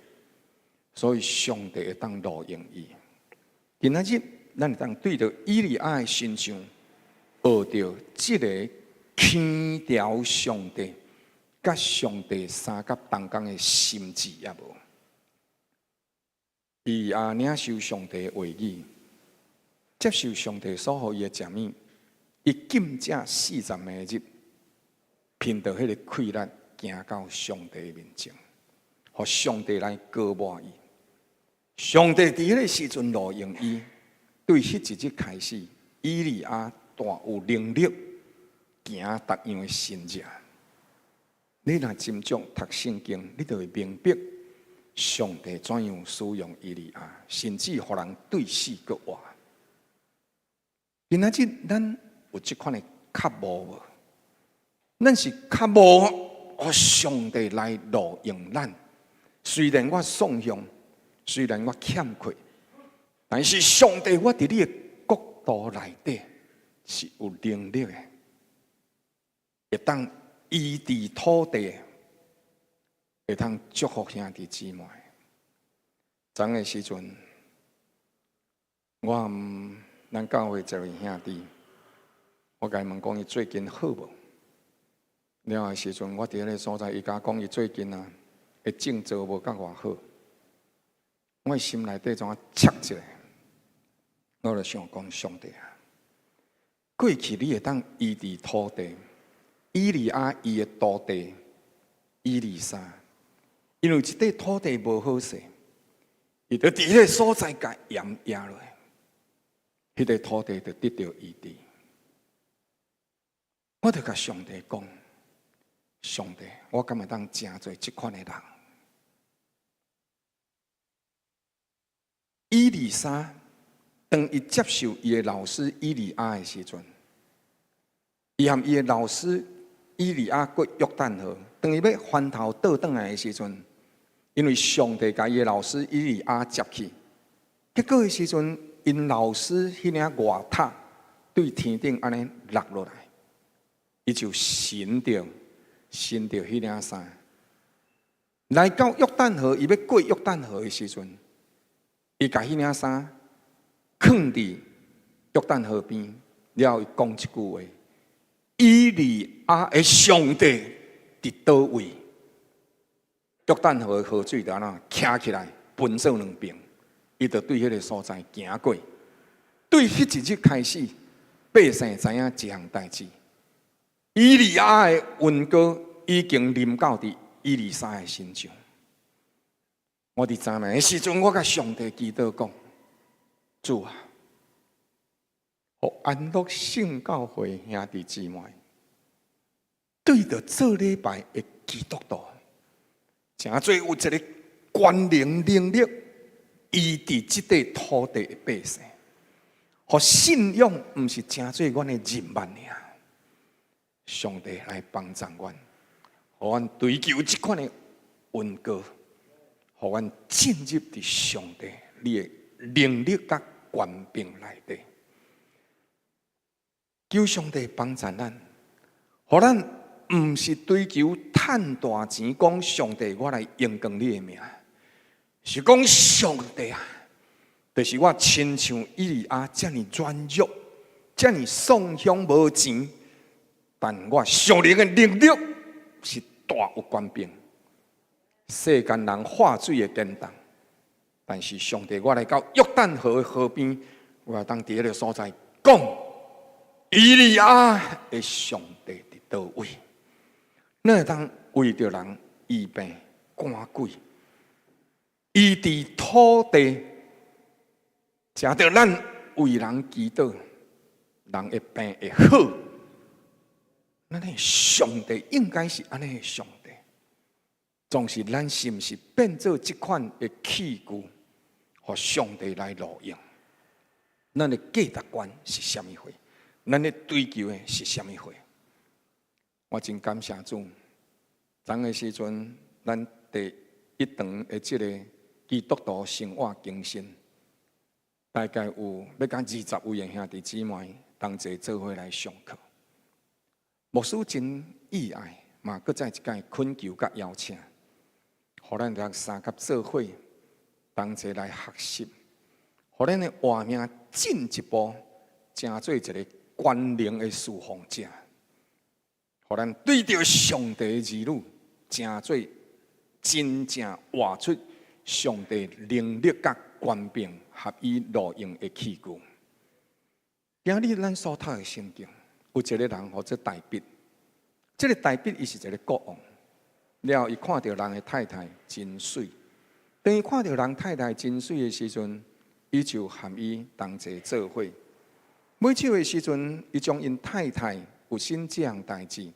A: 所以上帝會當錄用伊。今仔日咱會當對著以利亞的身上學著這个牽牢上帝，佮上帝相佮同工的心志抑無？以利亞領受上帝的話語，接受上帝所予伊的食物，伊禁食40暝日，憑著彼个氣力行到上帝的面前，予上帝來膏抹伊。上帝佇彼个時陣錄用伊，對彼一日開始，以利亞大有能力行逐樣的神跡。你若斟酌讀聖經，你就會明白上帝怎樣使用以利亞，甚至予人對死閣活。今仔日咱有這款的渴慕無？咱是渴慕予上帝來錄用咱。雖然我喪向，雖然我欠缺，但是上帝，我佇你的國度內底是有能力的，會當醫治土地，會當祝福兄弟姊妹。昨昏的時陣，我和咱教會一位兄弟，我共伊問講伊最近好無？了的時陣，我佇彼个所在，伊共我講伊最近啊，的症狀無閣偌好。我心內底怎啊捒一下，我就想講上帝啊，過去你會當醫治土地，以利亞伊的徒弟以利沙，因為這塊土地無好勢，伊就佇彼个所在共鹽壓落，彼個土地就得著醫治。我就共上帝講，上帝，我敢會當成做這款的人？以利沙當伊接受伊的老師以利亞的時陣，伊和伊的老師以利亞過約旦河，當伊欲翻頭倒轉來的時陣，因為上帝共伊的老師以利亞接去，結果的時陣，𪜶老師彼領外塔對天頂按呢落落來，伊就神著神著彼領衫，來到約旦河，伊欲過約旦河的時陣，伊共彼領衫囥佇約旦河邊，了後伊講一句話：以利亞的上帝佇佗位？約旦河的河水就按怎徛起來，分做兩邊，伊就對彼个所在行過。對彼一日開始，百姓知影一項代誌：以利亞的恩膏已經臨到佇以利沙的身上。我佇昨暝的時陣，我共上帝祈禱講：主啊，予安樂聖教會兄弟姊妹，對著做禮拜的基督徒，誠濟有一个權能能力，醫治這塊土地的百姓，予信仰毋是誠濟阮的人脈爾，上帝來幫助阮，予阮追求這款的恩膏。予阮進入佇上帝你的能力佮權柄內底，求上帝幫助咱，予咱毋是追求趁大錢，講上帝我來榮光你的名，是講上帝啊，就是我親像以利亞遮爾軟弱，遮爾喪鄉無錢，但我屬靈的能力是大有權柄。世間人化水會顛動，但是上帝，我來到約旦河的河邊，我會當佇彼个所在講，以利亞的上帝佇佗位？咱會當為著人醫病趕鬼，醫治土地，誠著咱為人祈禱，人的病會好。咱的上帝應該是按呢的上帝。總是咱是毋是變做這款的器具，予上帝來錄用？咱的價值觀是啥物貨？咱咧追求的是啥物貨？我真感謝主，昨的時陣，咱第一堂的這个基督徒生活更新，大概有欲共20位的兄弟姊妹同齊做伙來上課。牧師真意愛，嘛閣再一擺懇求佮邀請，予咱來相佮做伙，同齊來學習，予咱的活命進一步，成做一个權能的事奉者，予咱對著上帝的兒女，成做真正活出上帝能力佮權柄合伊路用的器具。今日咱所讀的聖經，有一个人號做大衛，這个大衛伊是一个國王，了後伊看著人的太太真媠，當伊看著人太太真媠的時陣，伊就和伊同齊做伙。尾手的時陣，伊將𪜶太太有心這項代誌，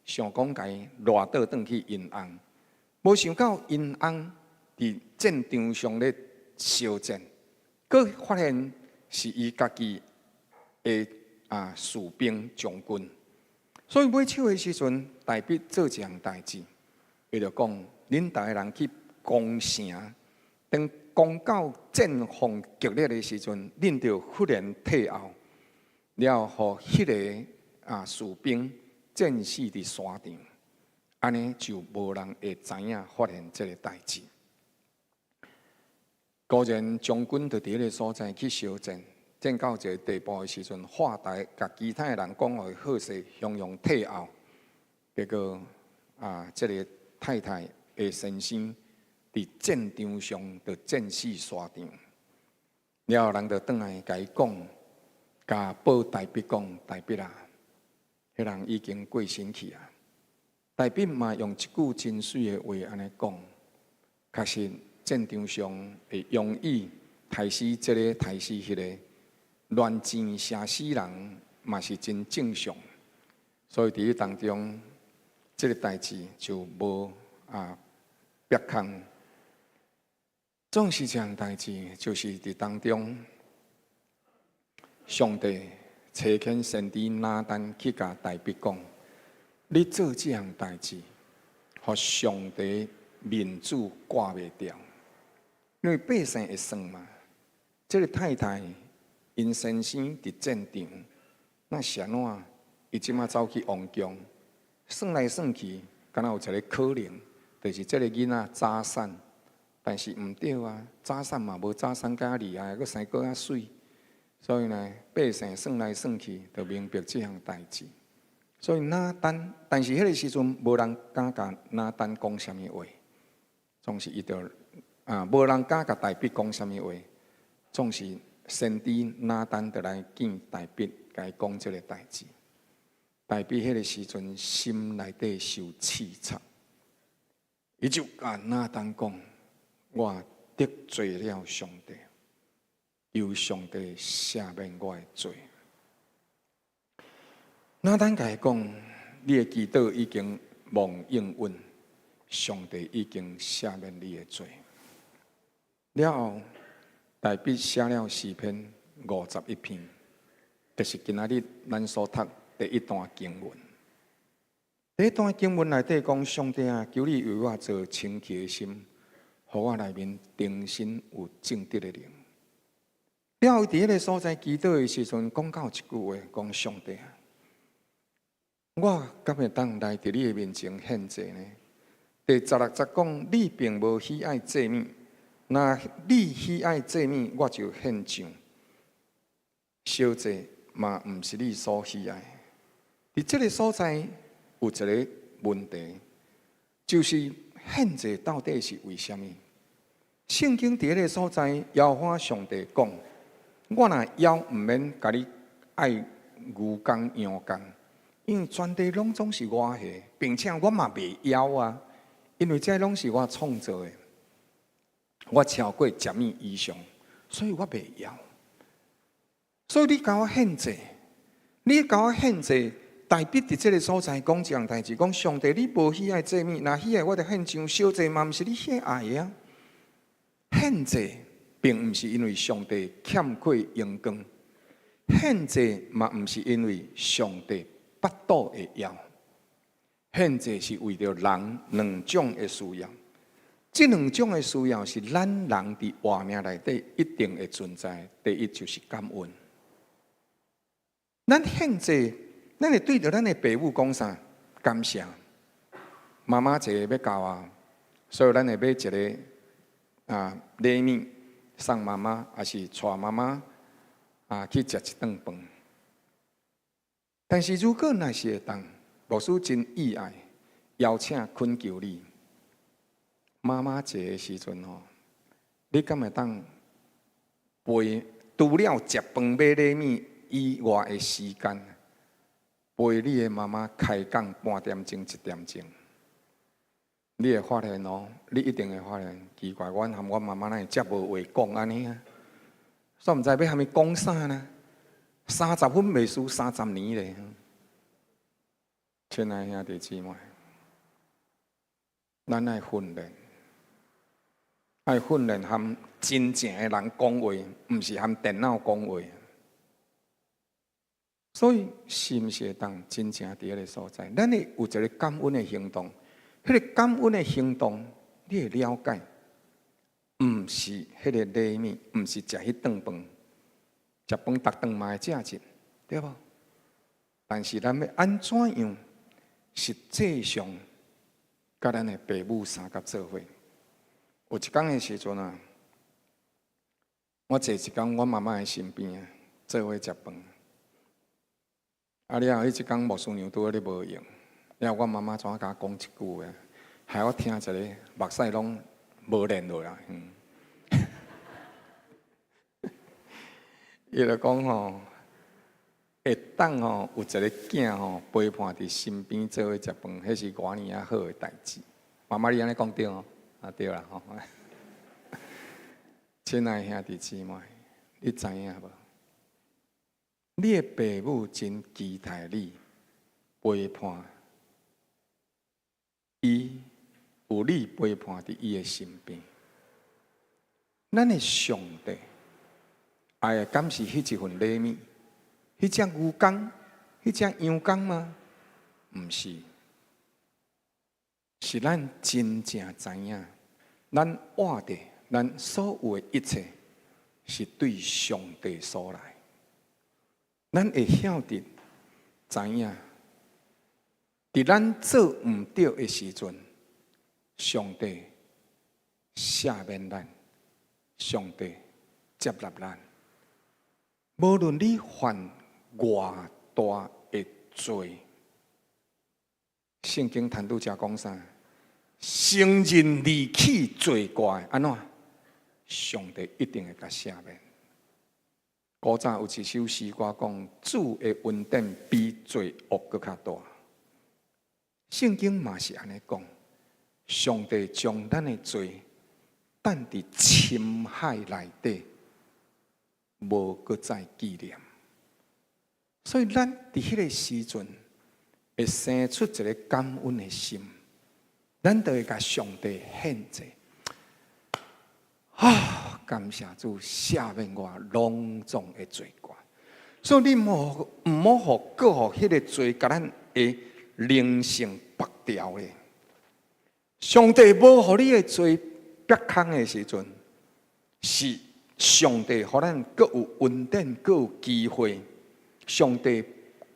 A: 想講共伊掠倒轉去𪜶翁，無想到𪜶翁佇戰場上咧相戰，閣發現是伊家己的士兵將軍，所以尾手的時陣，大衛做這項代誌，伊就講：恁逐个人去攻城，當攻到戰況激烈的時陣，恁就忽然退後，了後予彼个士兵戰死佇沙場，按呢就無人會知影發現這个代誌。果然將軍就佇彼个所在去相戰，戰到一个地步的時陣，喝台共其他的人講予伊好勢，雄雄退後。結果這个太太的先生佇戰場上就戰死沙場。了後人就轉來共伊講，共報大衛講，大衛啊，彼人已經過身去啊。大衛嘛用一句真媠的話按呢講，確實戰場上會容易刣死這个刣死彼个，亂箭射死人嘛是真正常。所以佇彼當中，這个代誌就無別空。總是這項代誌，就是佇當中，上帝差遣先知拿單去共大衛講：你做這項代誌，予上帝面子掛袂掉，因為百姓會算嘛。這个太太𪜶先生佇戰場，那是按怎？伊這馬走去王宮，算來算去，敢若有一个可能，就是這个囡仔早產，但是毋對啊，早產嘛無早產遮厲害，閣生閣較媠，所以呢，百姓算來算去，就明白這項代誌。所以拿單，但是彼个時陣無人敢共拿單講啥物話，總是伊就無人敢共大衛講啥物話，總是先知拿單就來見大衛，共伊講這个代誌。大衛彼个時陣心內底受刺插，伊就共拿單講：我得罪了上帝，求上帝赦免我的罪。拿單共伊講：你的祈禱已經蒙應允，上帝已經赦免你的罪。了後，大衛寫了詩篇51篇，就是今仔日咱所讀第一段經文。第一段經文內底講：上帝啊，求你為我造清潔的心，予我內面重新有正直的靈。了後，佇彼个所在祈禱的時陣，講到一句話，講上帝啊，我敢會當來佇你的面前獻祭呢？第16節講，你並無喜愛祭物，若你喜愛祭物，我就獻上。燒祭嘛，毋是你所喜愛。佇這个所在有一个問題，就是獻祭到底是為啥物？聖經佇彼个所在，耶和華上帝講：我若枵，毋免共你愛牛公羊公，因為全地攏總是我的，並且我嘛袂枵啊，因為這攏是我創造的，我超過十物以上，所以我袂枵。所以你共我獻祭，你共我獻祭，大衛佇這个所在講這項代誌，講上帝你無喜愛祭物，若喜愛我就獻上燒祭嘛，毋是你喜愛的啊。獻祭並毋是因為上帝欠缺榮光，獻祭嘛毋是因為上帝腹肚會枵，獻祭是為著人兩種的需要。這兩種的需要是咱人佇活命內底一定會存在。第一就是感恩。咱獻祭，咱會對著咱的爸母講啥？感謝。媽媽節欲到啊，所以咱會買一个禮物送媽媽，抑是帶媽媽去食一頓飯。但是如果若是會當，牧師真意愛邀請懇求你，媽媽節的時陣吼，你敢會當陪除了食飯買禮物以外的時間，陪你的媽媽開講半點鐘一點鐘？你會發現哦，你一定會發現奇怪，阮和阮媽媽哪會遮無話講按呢啊？煞毋知欲和伊講啥呢？30分袂輸30年咧。親愛兄弟姊妹，咱愛訓練，愛訓練和真正的人講話，毋是和電腦講話。所以，是毋是會當真正佇彼个所在？咱會有一个感恩的行動。彼个感恩的行動，你會了解，毋是彼个禮物，毋是食彼頓飯，食飯逐頓嘛會食一，對無？但是咱欲按怎樣，實際上，佮咱的爸母相佮做伙。有一工的時陣啊，我坐一工阮媽媽的身邊啊，做伙食飯。啊了後，彼一工牧師娘拄好咧無閒。了後，阮媽媽怎共我講一句話，害我聽一个目屎攏無連落來。伊就講吼，會當吼有一个囝吼陪伴佇身邊做伙食飯，彼是偌爾仔好的代誌。媽媽，你按呢講對哦？啊對啦吼。親愛兄弟姊妹，你知影無？你的爸母真期待你陪伴。伊有你陪伴佇伊的身邊，咱的上帝愛的敢是彼一份禮物，彼隻牛犅，彼隻羊犅嗎？毋是，是咱真正知影，咱活著，咱所有的一切是對上帝所來。咱會曉得知影。佇咱做毋對的時陣，上帝赦免咱，上帝接納咱。無論你犯偌大的罪，聖經談拄才講啥？承認離棄罪過，按怎？上帝一定會共赦免。古早有一首詩歌講：主的恩典比罪惡閣較大。聖經嘛是按呢講，上帝將咱的罪擲佇深海內底，無閣再紀念。所以咱佇彼个時陣會生出一个感恩的心，咱就會共上帝獻祭。啊，感謝主赦免我攏總的罪過。所以你毋好予閣予彼个罪共咱的靈性縛牢咧。上帝無予你的罪逼空的時陣，是上帝予咱閣有恩典，閣有機會。上帝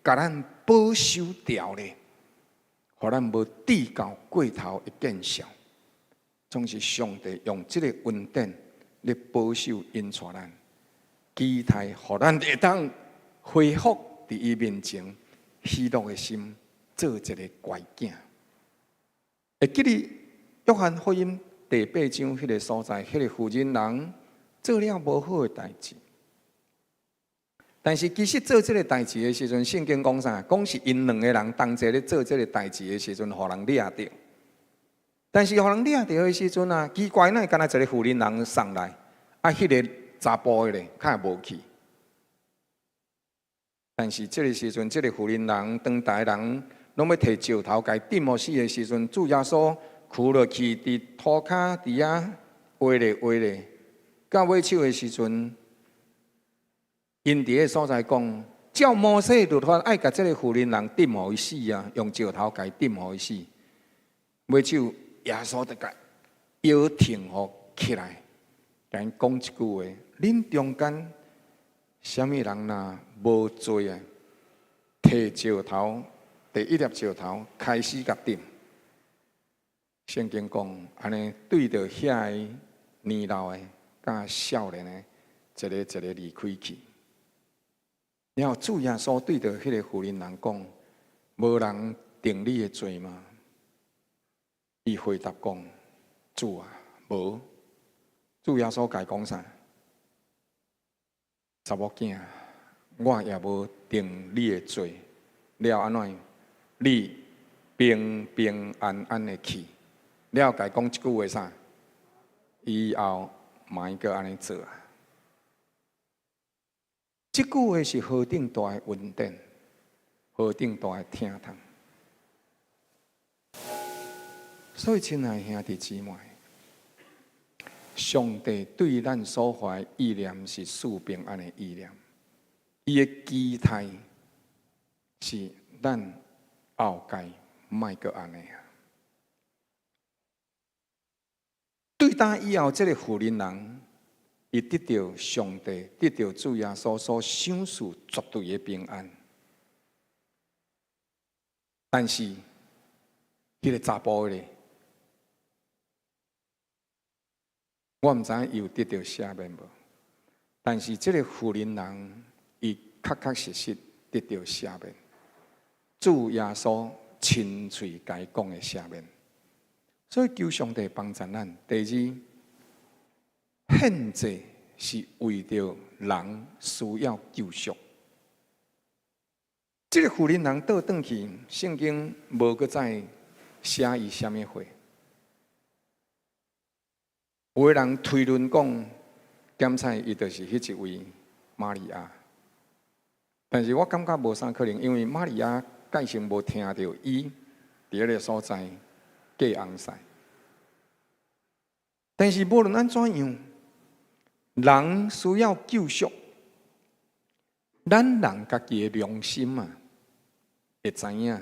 A: 共咱保守牢咧，予咱無至到過頭的見笑。總是上帝用這个恩典來保守引帶咱，期待予咱會當恢復佇伊面前喜樂的心，做一个乖囝。會記得約翰福音第八章彼个所在，彼个婦人人做了無好的代誌。但是其實做這个代誌的時陣，聖經講啥？講是𪜶兩个人同齊咧做這个代誌的時陣，予人掠著。但是予人掠著的時陣啊，奇怪，哪會干焦一个婦人人送來，啊，彼个查埔的咧，較會無去。但是這个時陣，這个婦人人當逐个人攏欲提石頭共伊擲予死的時陣，主耶穌屈落去佇塗跤佇遐畫咧畫咧，到尾手的時陣，𪜶佇彼所在講，照摩西律法，愛共這个婦人人擲予伊死啊，用石頭共伊擲予伊死。尾手耶穌就共腰挺予起來，共𪜶講一句話：恁中間啥物人若無罪的，提石頭，第一粒石頭開始共擲。聖經講，按呢對著遐个年老的、佮少年的，一個一個離開去。然後主耶穌對著彼個婦人人講：無人定你的罪嗎？伊回答講：主啊，無。主耶穌共伊講啥？查某囝，我也無定你的罪。了按怎？你平平安安的去。了共伊講一句話啥？以後莫閣按呢做啊！這句話是何等大的恩典，何等大的疼痛。所以，親愛兄弟姊妹，上帝對咱所懷意念是賜平安的意念，伊的期待是咱後蓋莫閣按呢啊！對今以後，這个婦人人，伊得著上帝，得著主耶穌所賞賜絕對的平安。但是，彼个查埔咧，我毋知影伊有得著赦免無。但是，這个婦人人，伊確確實實得著赦免。主耶穌親喙共伊講的赦免。所以求上帝幫助咱。第二，獻祭是為著人需要救贖。這个婦人人倒轉去，聖經無閣再寫伊啥物話。有的人推論講，檢查伊就是彼一位瑪利亞。但是我感覺無啥可能，因為瑪利亞蓋先無聽著伊佇彼个所在過紅屎。但是無論按怎樣，人需要救贖，咱人家己的良心啊，會知影，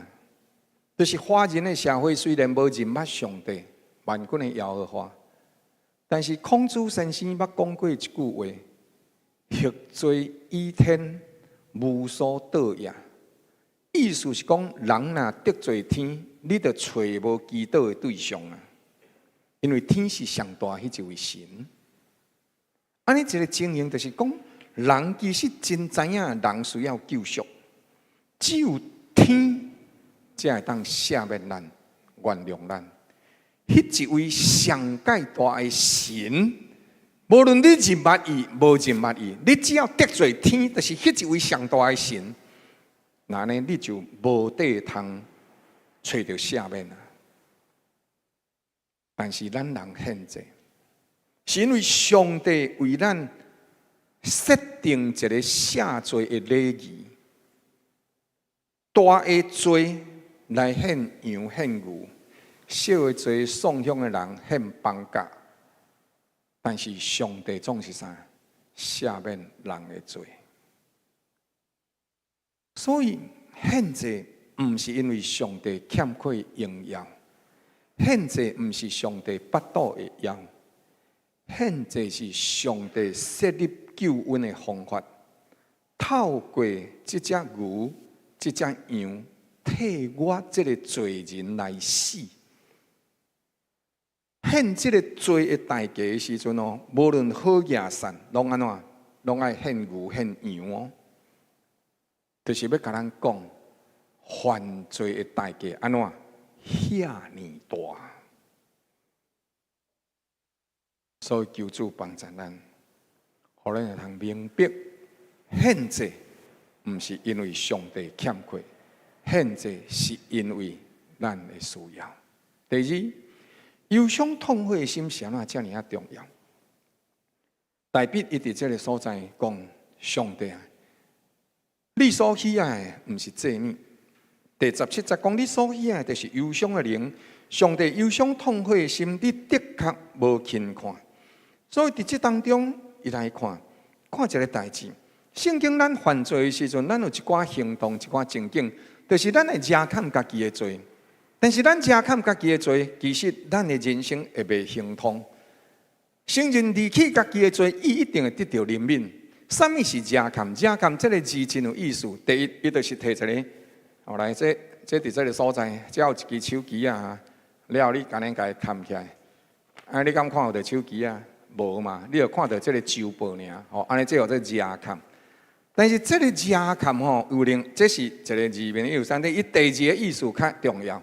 A: 就是華人的社會雖然無認捌上帝，萬軍的耶和華，但是孔子先生捌講過一句話：獲罪於天，無所禱也。意思是講，人若得罪天，你就揣無祈禱的對象啊。因為天是上大彼一位神。按呢一个情形就是講，人其實真知影人需要救贖，只有天才會當赦免咱、原諒咱。彼一位上蓋大的神，無論你認捌伊，無認捌伊，你只要得罪天，就是彼一位上大的神，那呢你就無地通揣著赦免啊。但是咱人獻祭，是因為上帝為咱設定一个赦罪的禮儀，大的罪來獻羊獻牛，小的罪送香的人獻放鴿。但是上帝總是啥？赦免人的罪。所以獻祭毋是因為上帝欠缺榮耀，獻祭毋是上帝腹肚會枵，獻祭是上帝設立救恩的方法，透過這隻牛、這隻羊，替我這个罪人來死。獻這个罪的代價的時陣哦，無論好野善，攏按怎？攏愛獻牛獻羊哦，就是欲共咱講犯罪的代價按怎？遐爾大。所以求主幫助咱，予咱會通明白，獻祭毋是因為上帝欠缺，獻祭是因為咱的需要。第二，憂傷痛悔的心是按怎遮爾仔重要？大衛伊佇這个所在講：上帝啊，你所喜愛的毋是祭物。第十七節講，你所喜愛的就是憂傷的靈。上帝憂傷痛悔的心，你的確無輕看。所以佇這當中，伊來看，看一个代誌。聖經咱犯罪的時陣，咱有一寡行動，一寡情景，就是咱會惹看家己的罪。但是咱遮砍家己的罪，其實咱的人生會袂亨通。承認離棄家己的罪，伊一定會得著憐憫。啥物是遮砍？遮砍這个字真有意思。第一，伊就是提一个，後來這佇這个所在，這有一支手機啊，了後你按呢共伊砍起來，啊，你敢看有著手機啊？無嘛，你就看著這个周報爾，吼，按呢這號做遮砍。但是這个遮砍吼，有另，這是一个字面有三，伊第二个意思較重要。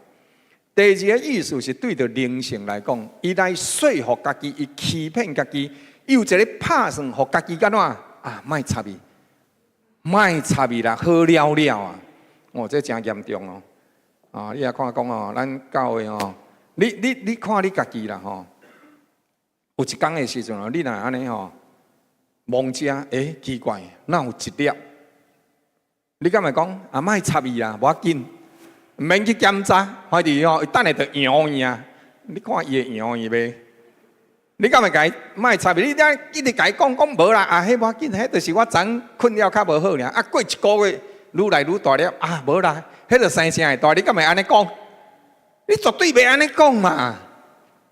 A: 第二个意思是對著靈性來講，伊來說服家己，伊欺騙家己，伊有一个拍算，予家己按怎啊？莫插伊，莫插伊啦，好了了啊！哦，這誠嚴重哦！啊，你也看講哦，咱教會哦，你看你家己啦吼，有一工的時陣哦，你若按呢吼，摸遮，欸，奇怪，哪有一粒？你敢會講啊？莫插伊啊，無要緊。毋免去檢查，反正吼，伊等下就陽去啊！你看伊會陽去袂？你敢會共伊莫插伊？你遮一直共伊講講無啦，啊，彼無要緊，彼就是我昨昏睏了較無好爾。啊，過一个月愈來愈大粒，啊，無啦，彼就生成會大，你敢會按呢講？你絕對袂按呢講嘛！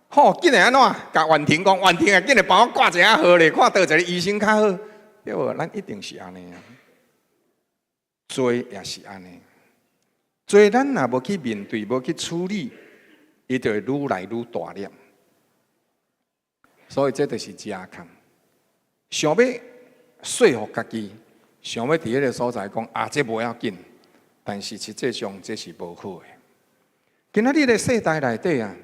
A: 吼，緊會按怎？共婉婷講，婉婷啊，緊來幫我掛一下號咧，看佗一個醫生較好，對無？咱一定是按呢啊，罪也是按呢。所以咱若無去面對，無去處理，伊就會愈來愈大粒。所以這就是遮砍。想欲說服家己，想欲佇彼个所在講啊，這無要緊，但是實際上這是無好的。今仔日的世代內底啊，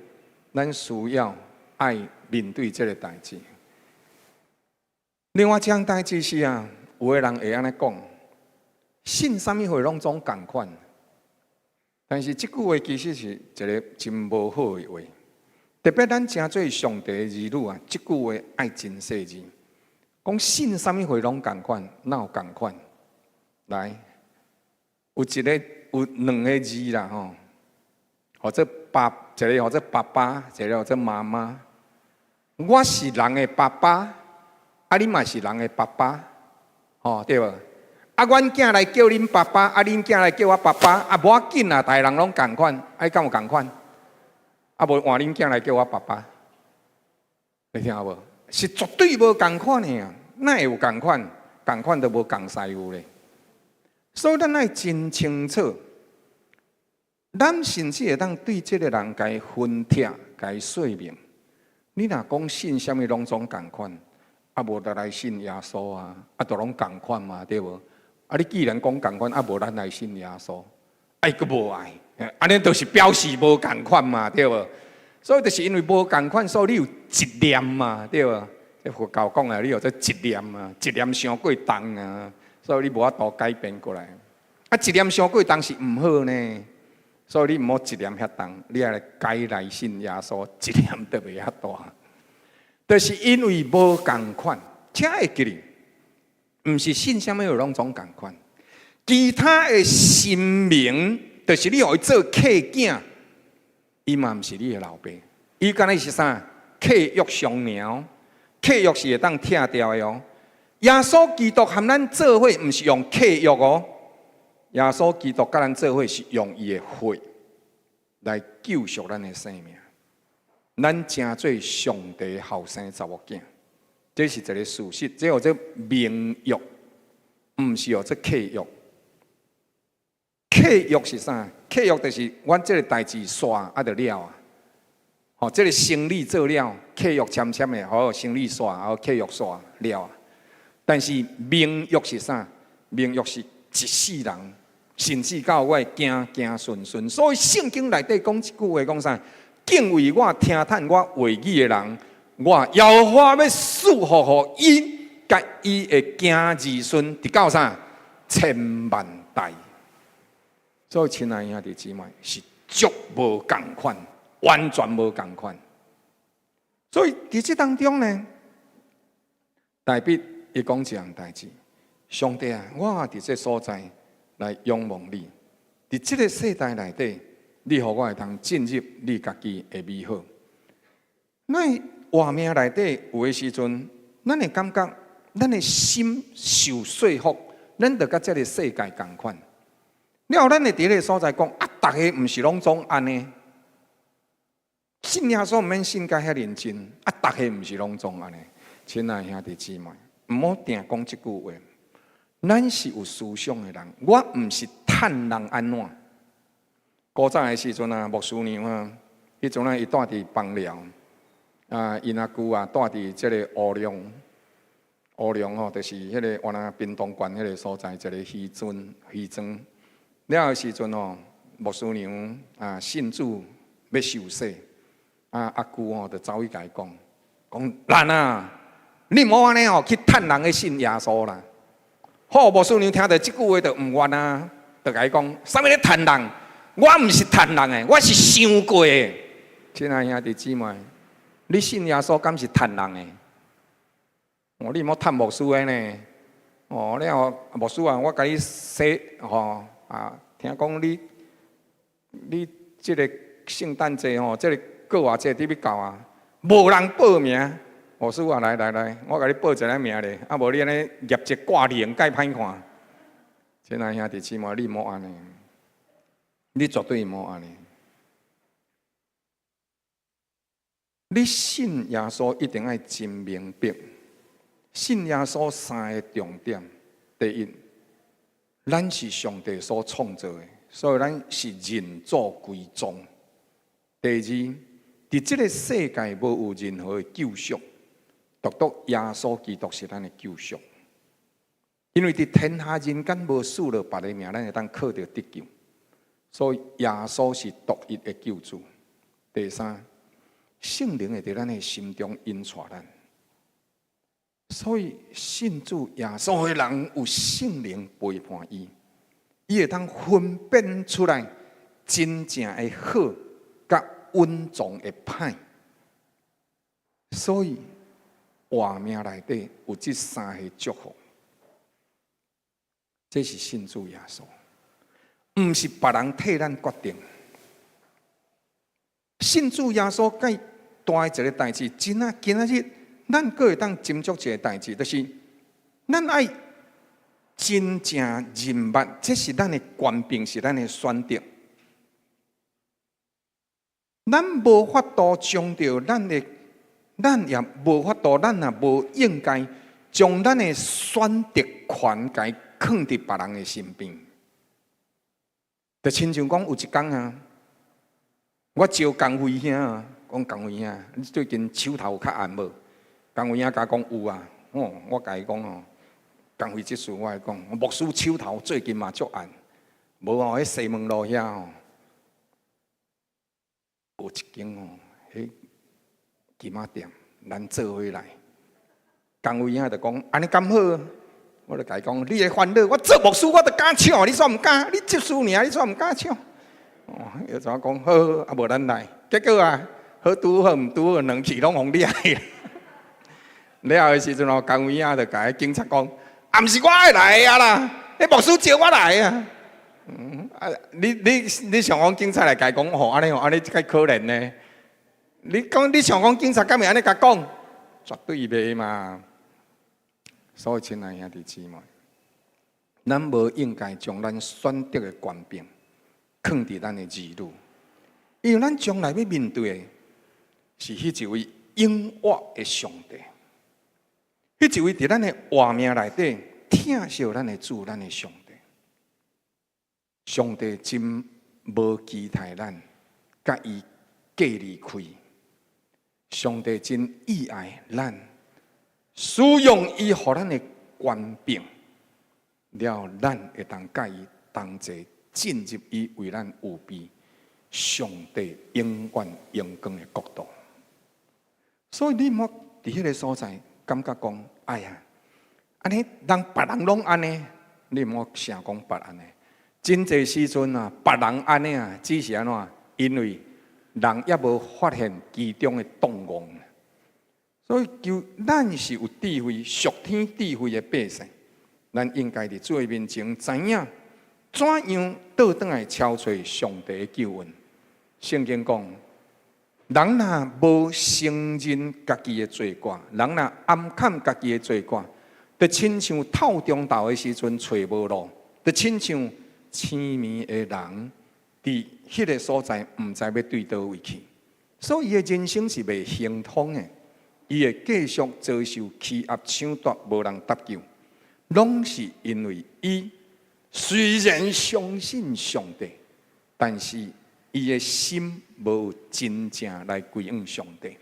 A: 咱需要愛面對這个代誌。另外一項代誌是啊，有的人會按呢講，信啥物會攏總仝款。但是這句話其實是一个真無好的話，特別咱成做上帝的兒女啊，這句話愛真細膩。講信啥物會攏仝款，哪有仝款？來，有一个有兩个字啦吼，號做爸，一个號做爸爸，一个號做媽媽。我是人的爸爸，啊，你嘛是人的爸爸，吼，對無？啊，阮囝來叫恁爸爸，啊，恁囝來叫我爸爸，啊，無要緊啊，逐个人攏仝款，啊，敢有仝款？啊，無換恁囝來叫我爸爸，你聽有無？是絕對無仝款的啊！哪會有仝款？仝款都無仝師傅咧。所以咱愛真清楚，咱甚至會當對這个人共伊分拆、共伊說明。你若講信啥物攏總仝款，啊，無就來信耶穌啊，啊，都攏仝款嘛，對無？啊！你既然講仝款，啊，無咱來信耶穌，啊，伊閣無愛，按呢就是表示無仝款嘛，對無？所以就是因為無仝款，所以你有執念嘛，對無？這佛教講的，你有這執念啊，執念傷過重啊，所以你無法度改變過來。啊，執念傷過重是毋好呢，所以你毋好執念遐重，你愛來改來信耶穌，執念就袂遐大。就是因為無仝款，請會記得。毋是信啥物攏總仝款，其他的神明，就是你予伊做契囝，伊嘛毋是你的老爸，伊敢若是啥？契約商爾，契約是會當拆掉的哦。耶穌基督和咱做伙，毋是用契約哦。耶穌基督佮咱做伙是用伊的血來救贖咱的生命，咱成做上帝後生查某囝。這是一個事實，這號做盟約，毋是號做契約。契約是啥？契約就是阮這個代誌煞啊，就了啊。吼，這个生理做了，契約簽簽的，好，生理煞，好，契約煞了啊。但是盟約是啥？盟約是一世人，甚至到我的囝囝孫孫。所以聖經內底講一句話，講啥？敬畏我、聽趁我話語的人，我耶和華欲賜福予伊，佮伊的囝兒孫，直到啥？千萬代。所以，親愛兄弟姊妹，是足無仝款，完全無仝款。所以，佇這當中呢，大衛伊講一項代誌：上帝啊，我佇這所在來仰望你，佇這个世代內底，你予我會當進入你家己的美好。咱活命內底有的時陣，咱會感覺咱的心受說服，咱就佮這个世界仝款。了後，咱會佇彼个所在講啊，逐个毋是攏總按呢。信耶穌毋免信甲遐認真，啊，逐个毋是攏總按呢。親愛兄弟姊妹，毋好定講這句話。咱是有思想的人，我毋是趁人按怎。古早的時陣啊，牧師娘啊，彼陣啊，伊蹛佇枋寮，啊，𪜶阿舅啊，蹛佇這个烏龍，烏龍吼，就是彼个原來屏東縣彼个所在，一个漁村漁莊。了的時陣吼，牧師娘啊信主欲受洗，啊阿舅吼就走去共伊講，講蘭啊，你毋好按呢哦，去趁人去信耶穌啦。好，牧師娘聽著這句話就毋願啊，就共伊講，啥物咧趁人？我毋是趁人的，我是想過的。親愛兄弟姊妹，你信耶穌敢是趁人的？哦，你毋好趁牧師的呢。哦，了後牧師啊，我共你洗吼啊，聽講你你這个聖誕節吼，這个過活節你欲到啊，無人報名。牧師啊，來來來，我共你報一个名咧，啊無你按呢業績掛零，蓋歹看。親愛兄弟姊妹，你毋好按呢，你絕對毋好按呢。你信耶穌一定愛真明白，信耶穌三个重點：第一，咱是上帝所創造的，所以咱是認祖歸宗；第二，佇這个世界無有任何的救贖。獨獨耶穌基督是咱的救贖，因為佇天下人間無賜予別个名，咱會當靠著得救，所以耶穌是獨一的救主。第三，聖靈會佇咱的心中引帶咱，所以信主耶穌的人有聖靈陪伴伊，伊會當分辨出來真正的好佮隱藏的歹，所以，活命內底有這三个祝福，這是信主耶穌，毋是別人替咱決定。信主耶穌蓋大的一个代誌，真啊，今仔日咱閣會當斟酌一个代誌，就是咱愛真正認捌，這是咱的權柄，是咱的選擇。咱無法度將著咱的。咱也無法度，咱也無應該將咱的選擇權共囥佇別人的身邊。就親像講有一工啊，我招江輝兄啊，講江輝兄，你最近手頭有較絚無？江輝兄共我講有啊，哦，我共伊講哦，江輝這事我會講，牧師手頭最近嘛足絚，無哦，彼西門路遐哦，有一間哦，彼金仔店，咱做伙來。江偉兄就講，按呢敢好？我就共伊講，你的煩惱，我做牧師我都敢搶，你煞毋敢？你執事爾，你煞毋敢搶？哦，伊就講好，啊無咱來。結果啊，好拄好毋拄好，兩次攏予掠去。了的時陣哦，江偉兄就共彼警察講，啊，毋是我愛來啊啦，彼牧師招我來啊。嗯，啊，你你你想講警察來共伊講，吼，按呢吼，按呢較可憐呢？你講你想講警察敢會按呢共講？絕對袂嘛。所以，親愛兄弟姊妹，咱無應該將咱選擇的權柄囥佇咱的兒女，因為咱將來欲面對的是彼一位永活的上帝，彼一位佇咱的活命內底疼惜咱的主，咱的上帝。上帝真無期待咱共伊隔離開，上帝真意愛咱，使用伊予咱的權柄，了咱會當佮伊同齊進入伊為咱預備上帝永遠榮光的國度。所以你莫佇彼个所在感覺講，哎呀，按呢人別人攏按呢，你毋好想講別按呢。真濟時陣啊，別人按呢啊，只是按怎？因為人猶無發現其中的動戇。所以求咱是有智慧、屬天智慧的百姓，咱應該佇主的面前知影怎樣倒轉來超揣上帝的救恩。聖經講，人若無承認家己的罪過，人若掩崁家己的罪過，就親像透中晝的時陣揣無路，就親像醒暝的人佇彼个所在，毋知欲對佗位去。所以伊的人生是袂亨通的，伊會繼續遭受欺壓、搶奪，無人搭救，攏是因為伊雖然相信上帝，但是伊的心無真正來歸向上帝。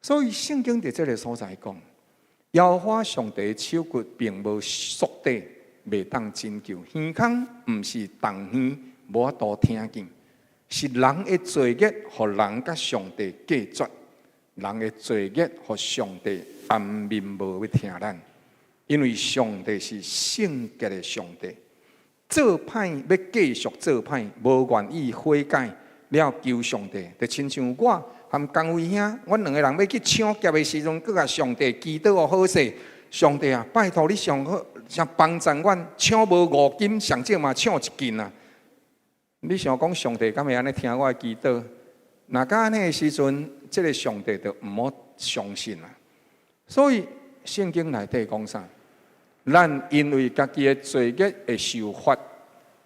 A: 所以聖經佇這个所在講，耶和華上帝手骨並無縮短，袂當拯救。耳孔毋是聾耳，無法度聽見。是人的罪孽，予人佮上帝隔絕；人的罪孽，予上帝掩面無欲聽咱。因為上帝是聖潔的上帝，做歹欲繼續做歹，無願意悔改了求上帝，就親像我和江威兄，阮兩个人欲去搶劫的時陣，閣共上帝祈禱予好勢。上帝啊，拜託你上好，啥幫贊阮搶無5斤，上少嘛搶1斤啊！你想講上帝敢會按呢聽我的祈禱？若敢按呢的時陣，這个上帝就毋好相信啦。所以聖經內底講啥？咱因為家己的罪孽會受罰，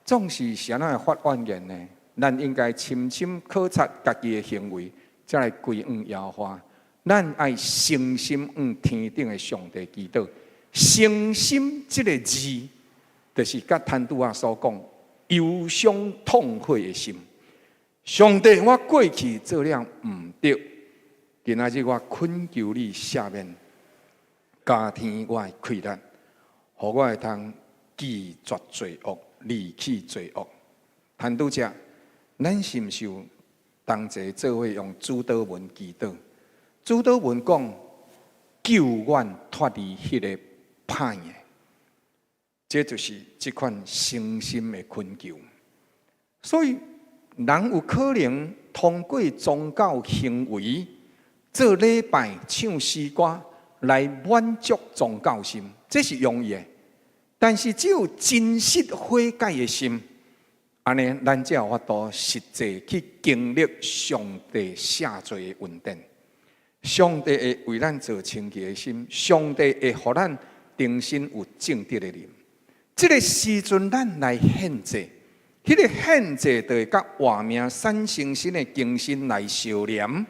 A: 總是啥物會發怨言呢？咱應該深深考察家己的行為，才來歸向耶和華。咱愛誠心向天頂的上帝祈禱。誠心這个字，就是佮陳拄仔所講憂傷痛悔的心。上帝，我過去做了毋對，今仔日我懇求你赦免，加添我的氣力，予我會通拒絕罪惡，離棄罪惡。陳拄者，咱是毋是有同齊做伙用主禱文祈禱？主禱文講救阮脫離彼个歹的，這就是這款誠心的懇求。所以，人有可能通過宗教行為做禮拜、唱詩歌來滿足宗教心，這是容易的。但是，只有真實悔改的心，按呢，咱才有法度實際去經歷上帝赦罪的恩典。上帝會為咱造清潔的心，上帝會予咱重新有正直的靈。這个時陣，咱來獻祭，彼个獻祭就會佮活命產生新的更新來相連。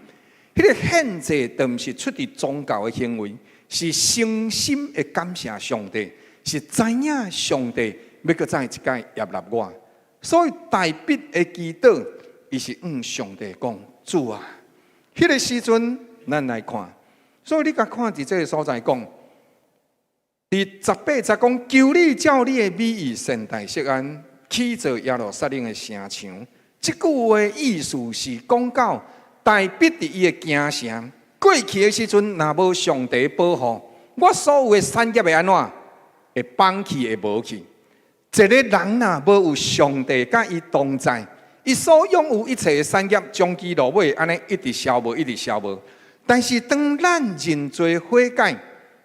A: 彼个獻祭就毋是出佇宗教的行為，是誠心的感謝上帝，是知影上帝欲閣再一擺接納我。所以大衛的祈禱，伊是向上帝講：主啊，彼个時陣咱來看。所以你共看佇這个所在講，佇18節講，求你照你的美意善待錫安，起造耶路撒冷的城牆。這句話意思是講到大衛佇伊的京城過去的時陣，若無上帝保護，我所有的產業會按怎？會放棄，會無去。一个人若無有上帝佮伊同在，伊所擁有一切的產業，終其落尾按呢一直消無，一直消無。但是當咱認罪悔改，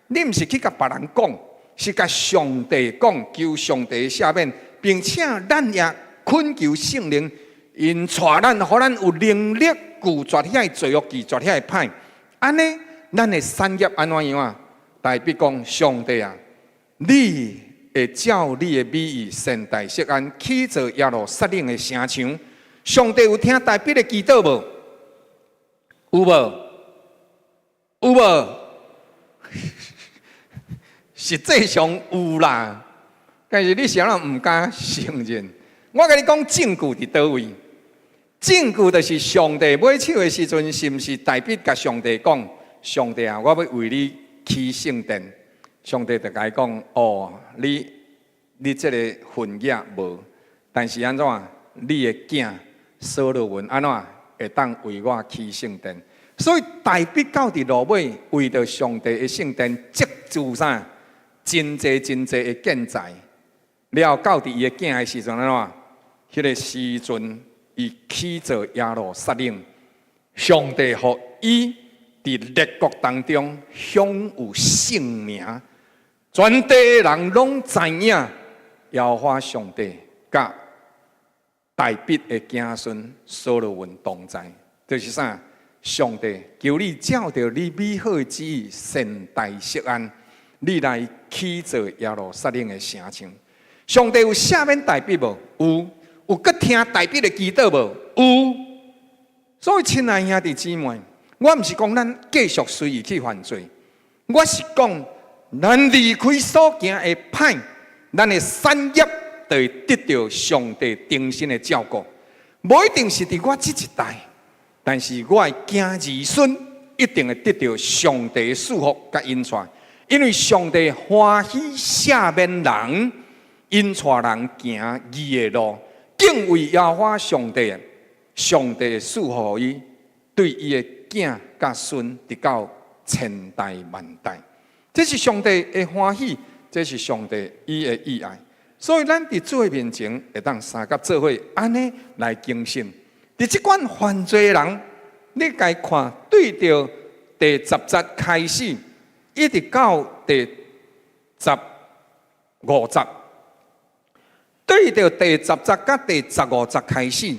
A: 你毋是去共別人講，是共上帝講，求上帝赦免，並且咱也懇求聖靈，𪜶帶咱，予咱有能力拒絕遐个罪惡，拒絕遐个歹。按呢，咱的產業按怎樣啊？大衛講上帝啊，你會照你的美意善待錫安，起造耶路撒冷的城牆。上帝有聽大衛的祈禱無？有無？有無？實際上有啦，但是你啥人毋敢承認？我共你講證據佇佗位？證據就是上帝尾手的時陣，是毋是大衛共上帝講？上帝啊，我欲為你起聖殿。上帝就共伊講：哦，你這个份額無，但是按怎？你的囝所羅門按怎會當為我起聖殿？所以大衛到佇落尾，為著上帝的聖殿積資啥？真濟真濟的建材，了到佇伊的囝的時陣按怎？彼个時陣，伊起造耶路撒冷，上帝予伊佇列國當中享有盛名，全地的人攏知影耶和華上帝佮大衛的子孫所羅門同在，就是啥？上帝求你照著你美好的旨意善待錫安，你來起造耶路撒冷的城牆。上帝有赦免大衛無？有，有閣聽大衛的祈禱無？有。所以，親愛兄弟姊妹，我毋是講咱繼續隨意去犯罪，我是講咱離開所行的歹，咱的產業就會得著上帝重新的照顧。無一定是佇我這一代，但是我的囝兒孫一定會得著上帝的祝福佮引帶，因為上帝歡喜赦免人，引帶人行義的路，敬畏耶和華上帝。上帝賜福予伊，對伊的囝佮孫，直到千代萬代。這是上帝的歡喜，這是上帝伊的意愛。所以，咱佇主的面前會當相佮做伙，按呢來更新。佇這款犯罪的人，你共看對著第十節開始，一直到第十五節，對著第十節佮第十五節開始。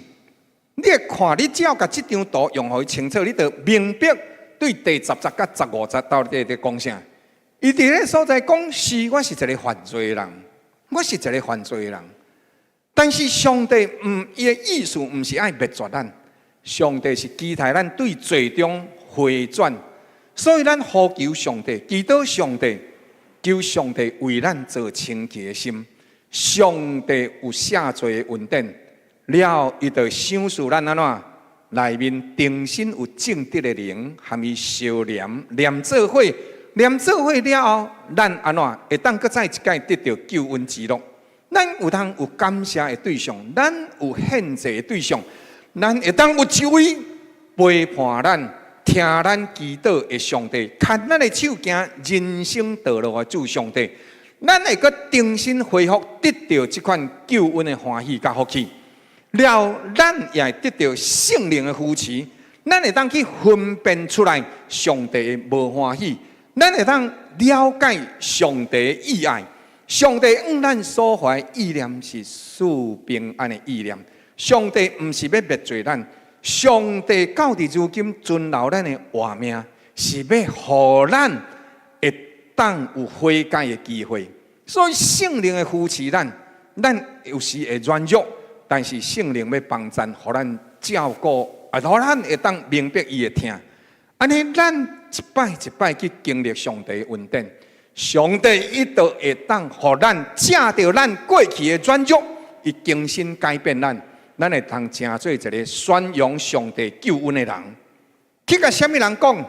A: 你會看，你只要共這張圖用予伊清楚，你就明白對第十節佮十五節到底佇講啥。伊佇咧所在講是，我是一个犯罪的人，我是一个犯罪的人。但是上帝毋，伊的意思毋是愛滅絕咱，上帝是期待咱對罪中回轉，所以咱呼求上帝，祈禱上帝，求上帝為咱造清潔的心。上帝有赦罪的恩典。了，伊就賞賜咱按怎？內面重新有正直的靈，含伊相連，連做伙，連做伙了後，咱按怎會當閣再一擺得著救恩之樂？咱有通有感謝的對象，咱有獻祭的對象，咱會當有一位陪伴咱、聽咱祈禱的上帝，牽咱的手行人生道路的主上帝，咱會閣重新恢復得著這款救恩的歡喜佮福氣。了，咱也會得著聖靈的扶持，咱會當去分辨出來上帝的無歡喜，咱會當了解上帝的意愛。上帝向咱所懷意念是賜平安的意念。上帝毋是欲滅罪咱，上帝到佇如今存留咱的活命，是欲予咱會當有悔改的機會。所以聖靈會扶持咱，咱有時會軟弱。但是聖靈欲幫贊，予咱照顧，啊，予咱會當明白伊的疼。按呢，咱一擺一擺去經歷上帝的恩典，上帝伊就會當予咱藉著咱過去的軟弱，伊更新改變咱，咱會通成做一个宣揚上帝救恩的人。去共啥物人講？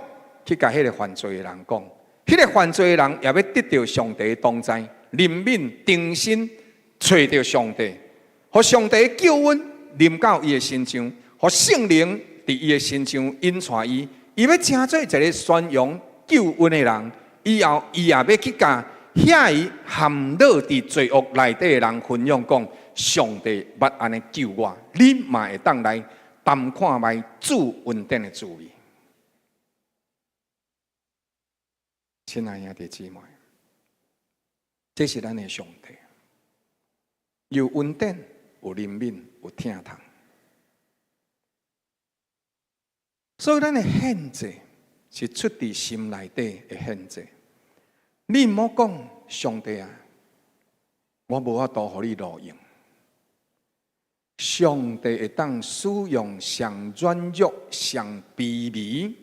A: 去共彼个犯罪的人講。彼个犯罪的人也欲得著上帝的同在，憐憫、重新揣著上帝。予上帝救恩臨到伊的身上，予聖靈佇伊的身上引帶伊，伊欲成做一个宣揚救恩的人。以後伊也欲去共遐伊陷落佇罪惡內底的人分享講：上帝捌按呢救我，你嘛會當來擔看覓主恩典的滋味。親愛兄弟姊妹，這是咱的上帝，有恩典，有憐憫，有疼痛，所以咱的獻祭是出佇心內底的獻祭。你毋好講上帝啊，我無法度予你路用。上帝會當使用上軟弱、上卑微，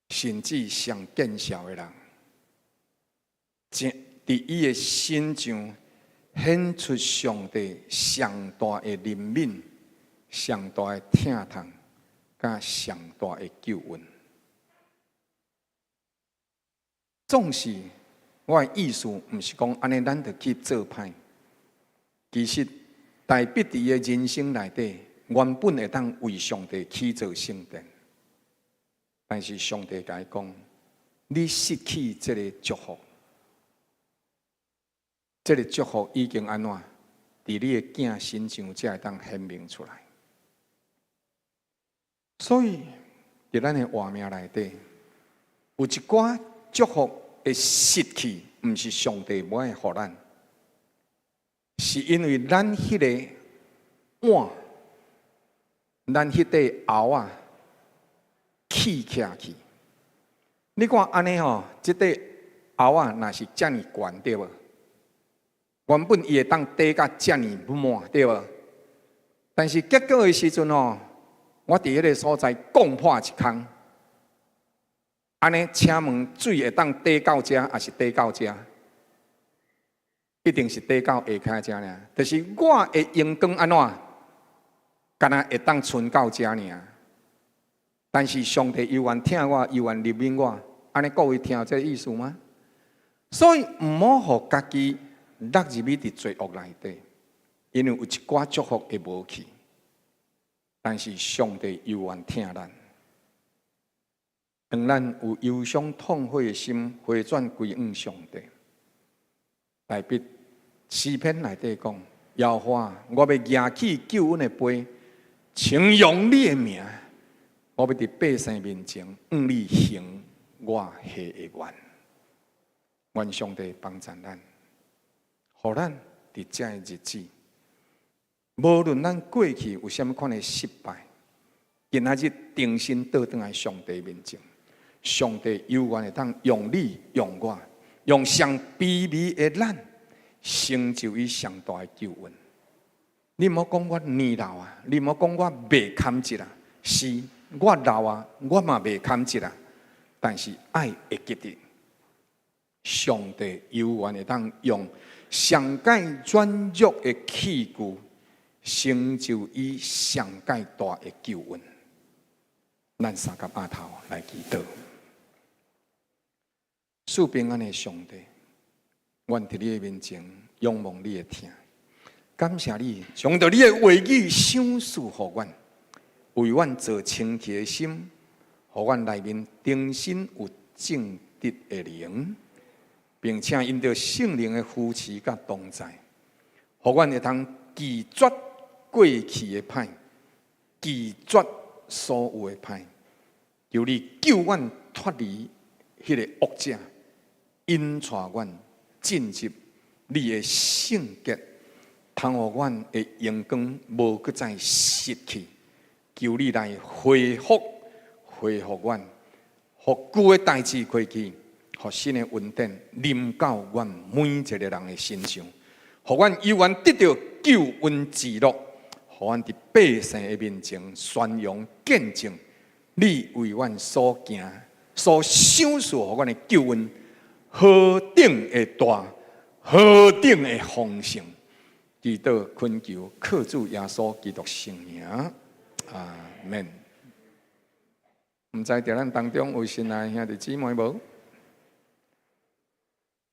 A: 甚至上見笑的人，佇伊的身上顯出上帝上大的憐憫、上大的疼痛，佮上大的救恩。總是我的意思，毋是講按呢，咱就去做歹。其實，大衛佇伊的人生內底，原本會當為上帝起造聖殿，但是上帝共伊講：你失去這个祝福。這个祝福已經按怎？佇你的囝身上才會當顯明出來。所以，佇咱的活命內底，有一寡祝福會失去，毋是上帝無愛予咱，是因為咱彼个碗，咱彼塊甌仔起起去。你看按呢吼，這塊甌仔若是遮爾懸對無？原本伊會當底甲遮爾滿對無？但是結果的時陣吼，我佇彼个所在摃破一空，按呢，請問水會當底到遮，抑是底到遮？一定是底到下跤遮爾。就是我的榮光按怎，敢若會當賰到遮爾。但是上帝猶原疼我，猶原憐憫我，按呢各位聽有這个意思嗎？所以毋好予家己落入去佇罪惡內底，因為有一寡祝福會無去。但是上帝猶原疼咱，當咱有憂傷痛悔的心，回轉歸向上帝。大衛詩篇內底講：耶和華，我欲舉起救恩的杯，稱揚你的名。我欲佇百姓面前，向你行我下的願。願上帝幫助咱，予咱佇這个日子，無論咱過去有啥物款的失敗，今仔日重新倒轉來上帝面前，上帝猶原會當用你、用我，用上卑微的咱，成就伊上大的救恩。你毋好講我年老啊，你毋好講我袂堪得啊，是我老啊，我嘛袂堪得啊。但是愛會記得，上帝猶原會當用上蓋軟弱的器具，成就伊上蓋大的救恩。咱三佮阿頭來祈禱，賜平安的上帝，阮佇你的面前仰望你的疼，感謝你將著你的話語賞賜予阮，為阮造清潔的心，予阮內面重新有正直的靈，並且因著聖靈的扶持佮同在，予阮會通拒絕過去的歹，拒絕所有的歹，求你救阮脫離彼个惡者，引帶阮進入你的聖潔，通予阮的榮光無閣再失去。求你來恢復、恢復阮，予舊的代誌過去，予新的恩典臨到阮每一個人的身上，予阮猶原得著救恩之樂，予阮佇百姓的面前宣揚見證，你為阮所行、所賞賜予阮的救恩，何等的大，何等的豐盛！祈禱懇求，靠主耶穌基督聖名，阿門。毋知佇咱當中有新來兄弟姊妹無？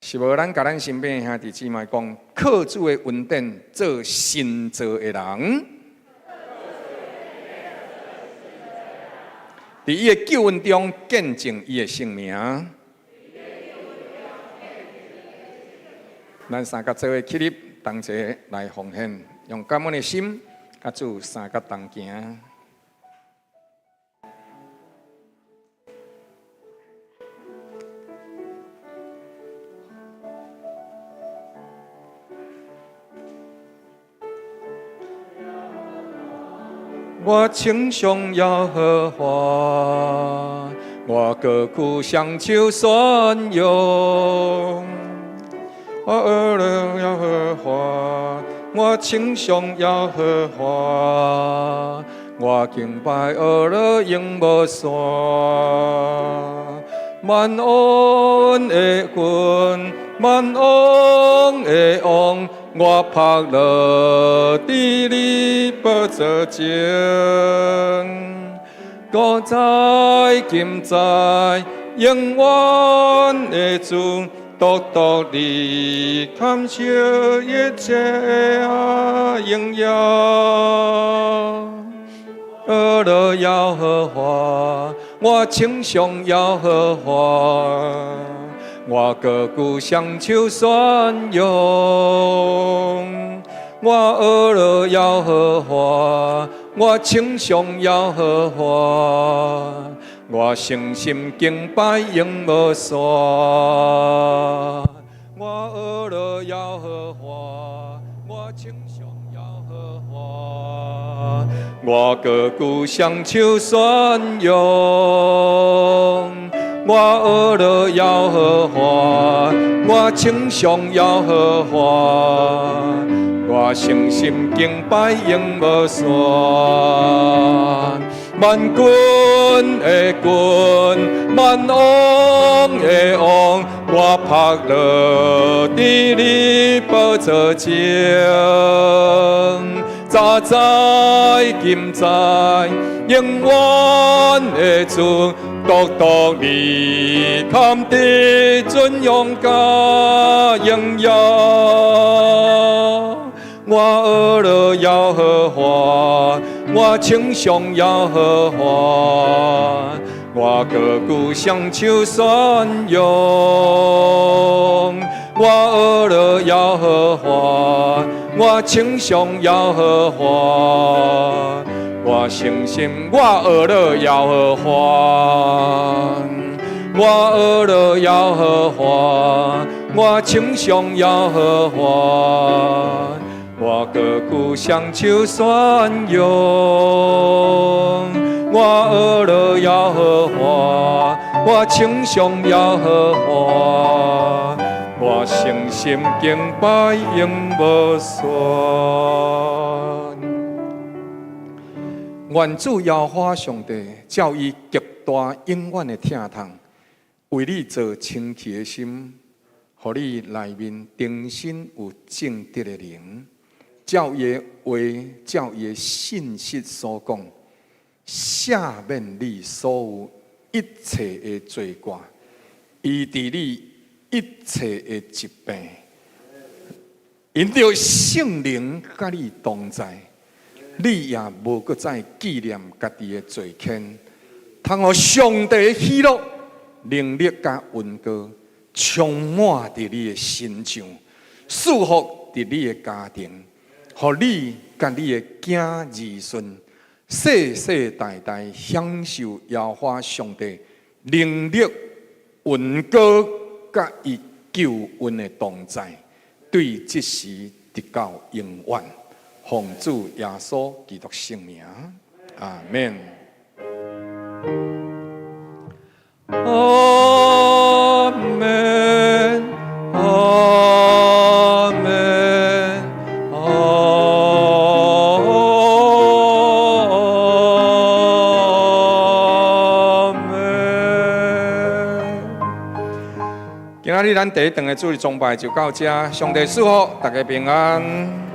A: 是無？咱共咱身邊的兄弟姊妹講，靠主的恩典做新造的人，佇伊的救恩中見證伊的聖名。咱三佮做伙起立，同齊來奉獻，用感恩的心，佮主三佮同行。我稱頌耶和華，我高舉雙手宣揚。我阿勒耶和華，我稱頌耶和華，我敬拜阿勒永無散。萬王的君，萬王的王，我仆落佇你寶座前，古在今在永遠的主，獨獨你堪受一切的榮耀。阿勒耶和華，我稱頌耶和華，我高舉雙手宣揚。我阿勒耶和華，我稱頌耶和華，我誠心敬拜永無散。我阿勒耶和華，我稱頌耶和華，我高舉雙手宣揚。我阿勒耶和華，我稱頌耶和華，我誠心敬拜永無散。萬軍的君，萬王的王，我拍落佇你寶座前。早在今在，永遠的主，獨獨你堪得尊榮佮榮耀。我學了耶和華，我稱頌耶和華，我高舉雙手宣揚。我學了耶和華，我稱頌耶和華，我誠心我學了耶和華，我學了耶和華，我稱頌耶和華，我高舉雙手宣揚。我學了耶和華，我稱頌耶和華，我誠心敬拜永無散。願主耶和華上帝照伊極大永遠的疼痛，為你造清氣的心，予你內面重新有正直的靈。照伊的話，照伊的信實所講，赦免你所有一切的罪過，醫治你一切的疾病，因著聖靈佮你同在，你也無閣再紀念家己的罪愆，通予上帝的喜樂、能力佮恩膏充滿佇你的身上，賜福佇你的家庭，予你佮你的囝兒孫世世代代享受耶和華上帝能力、恩膏佮伊救恩的同在，對這時直到永遠。奉主耶穌基督聖名，阿們。阿們，阿們，阿們。今仔日咱第一頓的主日崇拜就到這，上帝賜福，大家平安。